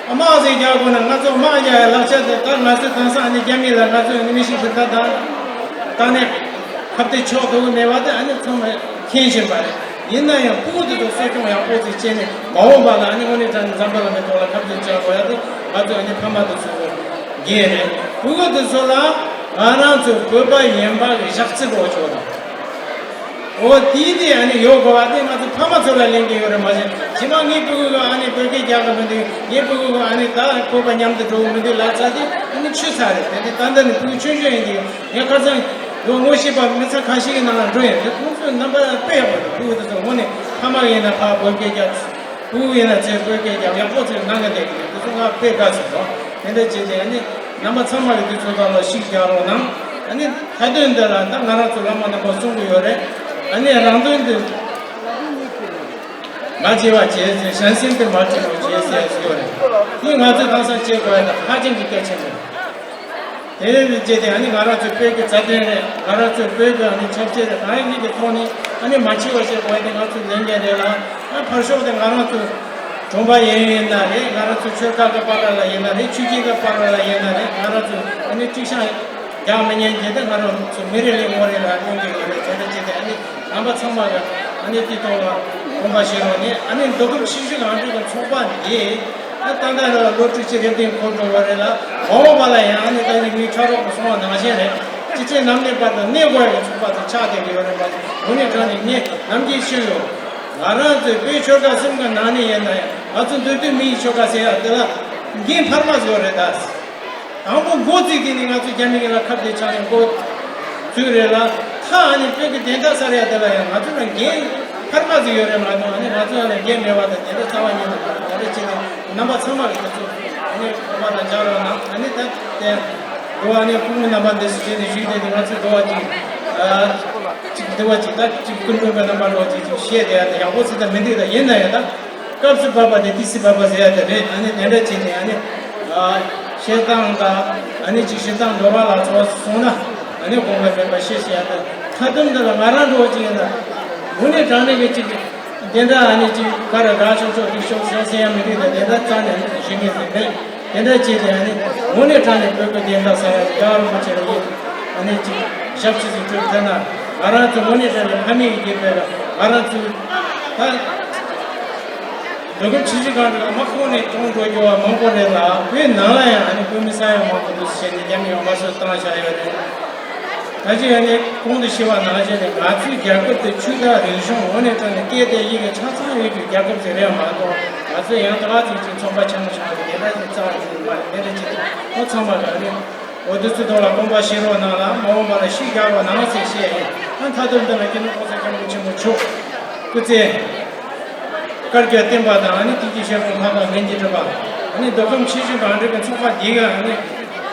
དམག་ཟིག་རྒྱག་དགོས་ན་ང་ཚོ་དམག་རྒྱག་ཡ་ལག་ཆ་དེ་ད་ང་ཚོས་དེང་སང་ཨ་ནི་རྒྱ་མི་ལ་ང་ཚོས་ཨ་ནི་མི་ཤི་ཤི་ད་ད་ད་ནས་ཁ་གཏད་གཅོག་ཐུབ་ཀྱི་མེད་པ་དེ་ཨ་ནི་ཚང་མས་མཁྱེན་བཞིན་པ་རེད། ཡིན་ན་ཡང་ཕྲུ་གུ་དེ་ཚོ་གསོ་སྐྱོང་ཡག་པོ་ཟིག་བྱས་ནས་མ་འོངས་པ་ལ་ཨ་ནི་དངོས་གནས་དྲང་གནས་འཛམ་བུ་གླིང་གི་ཐོག་ལ་ཁ་གཏད་གཅོག་དགོས་ཡ་དེ་ང་ཚོ་ཨ་ནི་ཕ་མ་དེ་ཚོ་འགན་རེད། ཕྲུ་གུ་དེ་ཚོ་ལ་ང་རང་ཚོ་བོད་པ་ཡིན་པ་གི་ཞག་རྩི་དགོས་ཆོག་དང་། འོ་དེའི་དེ་ཨ་ནི་ཡོད་དགོས་པ་དེ་ང་ཚོ་ཕ་མ་ཚོ་ལ་ལེན་གྱི་ཡོད་རེད། མ་གཞི་ཕྱི་མ་ངའི་ཕྲུ་གུ་གི་ཨ་ནི་བོད་སྐད་རྒྱག་གི་མི་འདུག་ངའི་ཕྲུ་གུ་གི་ཨ་ནི་ད་བོད་པ་མཉམ་དུ་འགྲོ་གི་མི་འདུག་ལབ་ཚར་དུས་ཨ་ནི་ཆུད་ཚར་རེད། དེ་ནི་ད་ལྟ་ནི་ཕྲུ་གུ་ཆུང་ཆུང་ཡིན་དུས་ངས་ཁ་སང་ལོ་ངོ་ཤེས་པ་མི་ཚང་ཁ་ཤས་ཀྱི་ནང་ལ་འགྲོ་ཡིན། དེ་ཁོང་ཚོའི་རྣམ་པ་དཔེ་ཡག་པོ་འདུག་ཕྲུ་གུ་དེ་ཚོ་དངོས་གནས་ཕ་མ་ཡིན་ན་ཕར་བོད་སྐད་རྒྱག་ཕྲུ་གུ་ཡིན་ན་ཚེ་བོད་སྐད་རྒྱག་ཡག་པོ་ཚེ་གནང་གི་བསྡད་ཀྱི་འདུག་དེ་ཚོ་ང་དཔེ་དགའ་སོང་། དེ་འདྲ་བྱས་ཏེ་ཨ་ནི་རྣམ་པ་ཚང་མ་གི་དུས་ཚོད་ཐོག་ལ་ཤིག་རྒྱག་རོགས་གནང་། ཨ་ནི་མཐའ་དོན་འདི་ལ་ད་ང་རང་ཚོ་བླ་མ་རྣམ་པ་གསུང་གི་ཡོད་རེད། ཨ་ནི་རང་དོན་འདི་མ་བྱེད་པ་བྱེད་ཟེར། གཞན་སེམས་འདི་མ་བྱེད་པ་བྱེད་ཟེར་ཡ་ཡོད་རེད། དེ་ང་ཚོས་དེང་སང་བྱེད་དགོས་ཡ་ད་ཧ་ཅང་གི་གལ་ཆེན་པོ་རེད། དེ་ནས་བྱས་ཏེ་ཨ་ནི་ང་རང་ཚོའི་བོད་ཀྱི་རྩ་དོན་རེད། ང་རང་ཚོའི་བོད་ཀྱི་ཨ་ནི་ཆབ་སྲིད་རེད། གང་ཡིན་གྱི་ཐོག་ནས་ཨ་ནི་མ་འཆི་བ་བྱེད་དགོས་ཡ་དེ་ང་ཚོའི་ལས་འགན་རེད་ལ། ཨ་ཕར་ཕྱོགས་དེ་ང་རང་ཚོའི་གྲོང་པ་ཡིན་ཡིན་ན་རེད། ང་རང་ཚོའི་ཆོལ་ཁ་གི་བར་ལ་ཡིན་ན་རེད། ཆོས་བརྒྱུད་ཀྱི་བར་ལ་ཡིན་ན་རེད། ང་རང་ཚོ་ཨ་ནི་དཀྲུག་ཤིང་རྒྱག་མི་ཉན་གྱི་དེ་ང་རང་ཚོ་མི་རེ་ལས་ངོ་རེ་ལ་མཐོང་གི་ཡོད་རེད། དེ་འདྲ་བྱས་ཏེ་ཨ་ནི་རྣམ་པ་ཚང་མ་གི་ཨ་ནི་དེ་ཐོག་ལ་དགོངས་པ་བཞེས་རོགས་གནང་། ཨ་ནི་མདོ་ཁམས་ཆུ་བཞི་སྒང་དྲུག་གི་ཚོགས་པ་འདི་ཨ་ད་ལྟ་ལོ་དྲུག་ཅུ་རེ་བདུན་འཁོར་འགྲོ་བ་རེད་ལ། མ་འོངས་པ་ལ་ཡང་ཨ་ནི་ད་ནི་མི་ཕྲ་རོགས་ཀྱིས་གསུངས་པ་ནང་བཞིན་རེད། ཅི་ཚེ་ནམ་གནས་བར་དུ་གནས་དགོས་ཡ་གི་ཚོགས་པ་དེ་ཆགས་བསྡད་ཀྱི་ཡོད་རེད་པ། དངོས་གནས་དྲང་གནས་ངས་ནམ་རྒྱུན་ཞུས་ཡོད། ང་རང་ཚོའི་བོད་ཆོལ་ཁ་གསུམ་གྱི་ནང་ནས་ཡིན་ན་ཡང་ང་ཚོ་མདོ་སྟོད་མི་ཡི་ཆོལ་ཁ་ཟེར་ཡ་དེ་ལ་འགན་འཕར་མ་ཟིག་ཡོད་རེད་ད། དང་པོ་འགོ་བཙུགས་དེ་ནི་ང་ཚོ་རྒྱ་མི་གི་ལ་ཁ་གཏད་ཆགས་ནས་འགོ་བཙུགས་རེད་ལ། ད་ཨ་ནི་བོད་ཀྱི་བདེན་མཐའ་གསལ་ཡ་དེ་ལ་ཡང་ང་ཚོ་ལ་འགན་འཕར་མ་ཟིག་ཡོད་རེད་མ་གཏོགས། ཨ་ནི་ང་ཚོ་ལ་འགན་མེད་པ་དང་དེ་འདྲ་རྩ་བ་ཉིད་ནས་མ་རེད། དེ་འདྲ་བྱས་ནས་རྣམ་པ་ཚང་མ་གི་དེ་ཚོ་ཨ་ནི་གོ་བ་དང་འཇགས་རོགས་གནང་། ཨ་ནི་ད་དེ་འགྲོ་བ་ནི་སྐུ་ངོ་རྣམ་པ་འདི་སུ་བྱས་ནས་ཞུས་ཏེ་ང་ཚོ་འགྲོ་བ་ཅིག་ཨ་ཅིག་འདི་བ་ཅིག་ད་ཅིག་སྐུ་མགྲོན་པའི་རྣམ་པ་འགྲོ་བ་ཅིག་ཅིག་བཤད་དེ་ཡ་དེ་ཡག་པོ་ཚིག་ད་མི་འདུག་ད་ཡིན་ན་ཡང་ད། སྐབས་སུ་བབས་པ་དེ་དུས་སུ་བབས་པ་ཟེར་ཡ་དེ་རེད། ཨ་ནི་དེ་འདྲ་བྱས་ནས་ཨ་ནི་ཨ་བཤད་སྟངས་དང་ཨ་ནི་ཅིག་བཤད་སྟངས་འགྲོ་བ་ལ་ཚོ་སོང་ན་ཨ་ནི་དགོངས་པ་མེད་པ་བཤད་བཤད་ཡ་དེ། མཐའ་དོན་འདི་ལ་ང་རང་འགྲོ་བ་ཅིག་ཡིན་ན་དངོས་གནས་དྲང་གནས་ཀྱི་ཅིག་དེ་འདྲ་ཨ་ནི་ཅིག་ག་རེ་ར་ཆོག་ཆོག་གི་ཤོག་ཤོག་ཟེར་ཡ་མི་འདུག་ད་དེ་འདྲ་རྩ་ནས་ཞུ་མཁན་ཟིག་མེད། དེ་འདྲ་བྱས་ཏེ་ཨ་ནི་དངོས་གནས་དྲང་གནས་བོད་ཀྱི་བདེན་མཐའ་གསལ་ཡ་རྒྱལ་བ་རིན་པོ་ཆེ་ལ་ཡིན། ཨ་ནི་ཅིག་ཞབས་ཕྱི་ཞིག་སྤྲོད་ཐུབ་ན་ང་རང་ཚོ་དངོས་གནས་དྲང་གནས་ཕ་མེས་ཀྱི་རྒྱུད་པའི་ང་རང་ཚོའི་ད་མདོ་ཁམས་ཆུ་བཞི་སྒང་དྲུག་དམག་ཁོངས་ནས་གྲོངས་འགྲོ་རྒྱུ་བ་མང་པོ་རེད་ལ། བོད་ནང་ལ་ཡང་ཨ་ནི་བོད་མི་ས་ཡ་མང་པོ་འདུག་ཟེར་ནས་རྒྱ་མི་ཡོང་མ་སོད་བཏང་བཞག་ཡོད་རེད། ད་ཅི་ཡང་ནས་གོང་དུ་ཞུས་པ་ནང་བཞིན་ནས་ང་ཚོའི་རྒྱལ་ཁབ་དེ་ཆོས་དང་རིག་གཞུང་ངོས་ནས་དྲངས་ནས་སྐད་དང་ཡི་གེ་ཆ་ཚང་ཡོད་པའི་རྒྱལ་ཁབ་ཅིག་རེད་མ་གཏོགས། ང་ཚོས་ཡང་དག་ཅིག་ཅིག་ཚོང་པ་ཆེན་མོ་ཆུང་བ་དེ་འདྲ་ཞིག་རྩ་བ་ཉིད་མ་རེད། དེ་འདྲ་ཅིག་ཁོ་ཚང་མ་ག་རེ། འོ་དེ་ཚོའི་ཐོག་ལ་དགོངས་པ་བཞེས་རོགས་གནང་ལ། མ་འོངས་པ་ལ་ཤུགས་རྒྱག་རོགས་གནང་ཟེར་བཤད་ཡིན། ཨ་མཐའ་དོན་འདི་ལ་སྤྱི་ནོར་༸གོང་ས་༸སྐྱབས་མགོན་ཆེན་པོ་མཆོག་སྐུ་ཚེ་བསྐལ་བརྒྱར་བརྟན་པ་དང་། ཨ་ནི་དེ་གི་བཞེད་དགོངས་མ་འགག་ལྷུན་གྱིས་གྲུབ་པ། ཨ་ནི་མདོ་ཁམས་ཆུ་བཞི་སྒང་དྲུག་གི་ཚོགས་པ་འདི་ག་ཨ་ནི་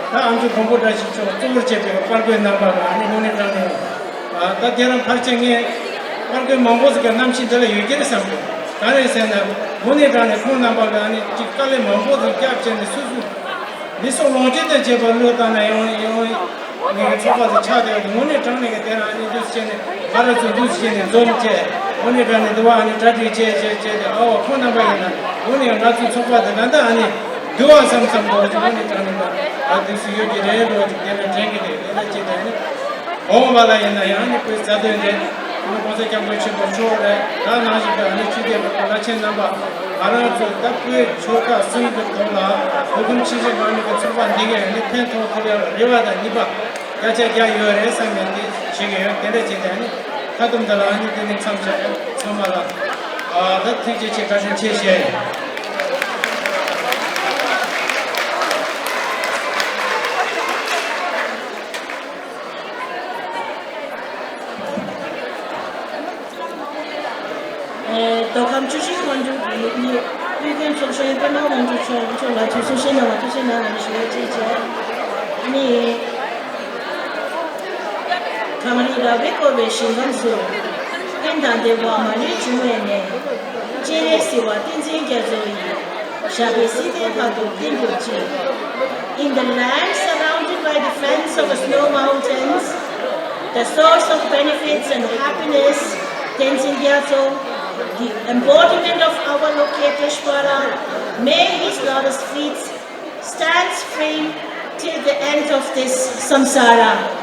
ད་ཨ་མཆོག་མགོན་པོ་བཀྲ་ཤིས་མཆོག་གཙོ་བོར་བྱས་པའི་དཔལ་མགོན་རྣམ་པ་ལ་ཨ་ནི་དངོས་གནས་དྲང་གནས། ཨ་ད་དེ་རིང་ཕལ་ཆེར་ངས་དཔལ་མགོན་མང་པོ་ཟིག་གི་རྣམ་ཤེས་འདི་ལ་ཡོད་ཀྱི་རེད་བསམ་གི། ག་རེ་ཟེར་ན་དངོས་གནས་དྲང་གནས་ཁོང་རྣམ་པ་གི་ཨ་ནི་ཅིག་དཀའ་ལས་མང་པོ་ཟིག་བརྒྱབ་བྱས་ནས་སོ་སོའི་མི་སྲོག་ལོངས་སྤྱོད་དང་བཅས་པ་བློས་བཏང་ནས་ཡོང་ཡོང་། ངེད་ཀྱི་ཚོགས་པ་དེ་ཆགས་བསྡད་ཡོད་དུས། དངོས་གནས་དྲང་གནས་ཀྱི་དེ་རང་ཨ་ནི་འདུག་སེ་བྱས་ནས་ང་རང་ཚོ་འདུག་སེ་བྱས་ནས་འཛོམས་བྱས། དངོས་གནས་དྲང་གནས་འདུག་བ། ཨ་ནི་གྲ་སྒྲིག་བྱས་བྱས་བྱས་ཏེ། ཨོ་ཁོང་རྣམ་པ་ཡིན་ན་དངོས་གནས་ང་ཚོའི་ཚོགས་པ་དེ་ད་ལྟ་ཨ་ནི་འདུག་བ་བསམ་བསམ་འདུག་བ། དངོས་གནས་དྲང་གནས་ད་ཨ་འདུག་སེ་ཡོད་ཀྱི་རེད་འདུག་བ། ཅིག་དེ་ལ་དྲན་གྱི་རེད། དེ་ལ་ཅིག་དྲན་ནས། འོང་བ་ལ་ཡིན་ན་ཡང་ནི་བོད་རྩ་དོན་རེད། ཨ་ནི་༸གོང་ས་༸སྐྱབས་མགོན་ཆེན་པོ་མཆོག་རེད། ད་ནང་བཞིན་དུ་ཨ་ནི་ཆོས་དད་པའི་བླ་ཆེན་རྣམ་པ། ང་རང་ཚོ་ད་བོད་ཆོལ་ཁ་གསུམ་གྱི་ཐོག་ལ་མདོ་ཁམས་ཆུ་བཞི་སྒང་དྲུག་གི་ཚོགས་པ་འདི་གས་ནི་ཕན་ཐོགས་ཐུབ་ཡག་རེ་བ་དང་ནུས་པ་བརྒྱ་ཆ་བརྒྱ་ཡོད་རེད་བསམ་ནས་དེ་བྱེད་ཀྱི་ཡོད། དེ་འདྲ་བྱས་ཏེ་ཨ་ནི་མཐའ་སྡོམ་འདི་ལ་ཨ་ནི་དེ་ནི་མཚམས་བཞག་ཚང་མ་ལ་ཨ་ད་ཐུགས་རྗེ་ཆེ། བཀའ་དྲིན་ཆེ་ཞུ་ཡ་ཡིན། ཨེ། མདོ་ཁམས་ཆུ་བཞི་སྒང་དྲུག་གི་དབུས་རྒྱུན་ཚོགས་གཞོན་པད་མ་དབང་ཕྱུག་མཆོག་མཆོག་ལ་ཐུགས་གསོ་བཞེས་གནང་བ་ཐུགས་རྗེ་གནང་ཞུ་བ་བཅས་བྱས། ཨ་ནི། གངས་རི་ར་བས་བསྐོར་བའི་ཞིང་ཁམས་སུ། ཀུན་དང་བདེ་བ་མ་ལུས་འབྱུང་བའི་གནས། སྤྱན་རས་གཟིགས་དབང་བསྟན་འཛིན་རྒྱ་མཚོ་ཡི། ཞབས་པད་སྲིད་མཐའི་བར་དུ་བརྟན་གྱུར་ཅིག In the land surrounded by the fence of snow mountains, the source of benefits and happiness, Tenzin Gyatso, the embodiment of our Lokiteshvara, may his lotus feet stand free till the end of this samsara.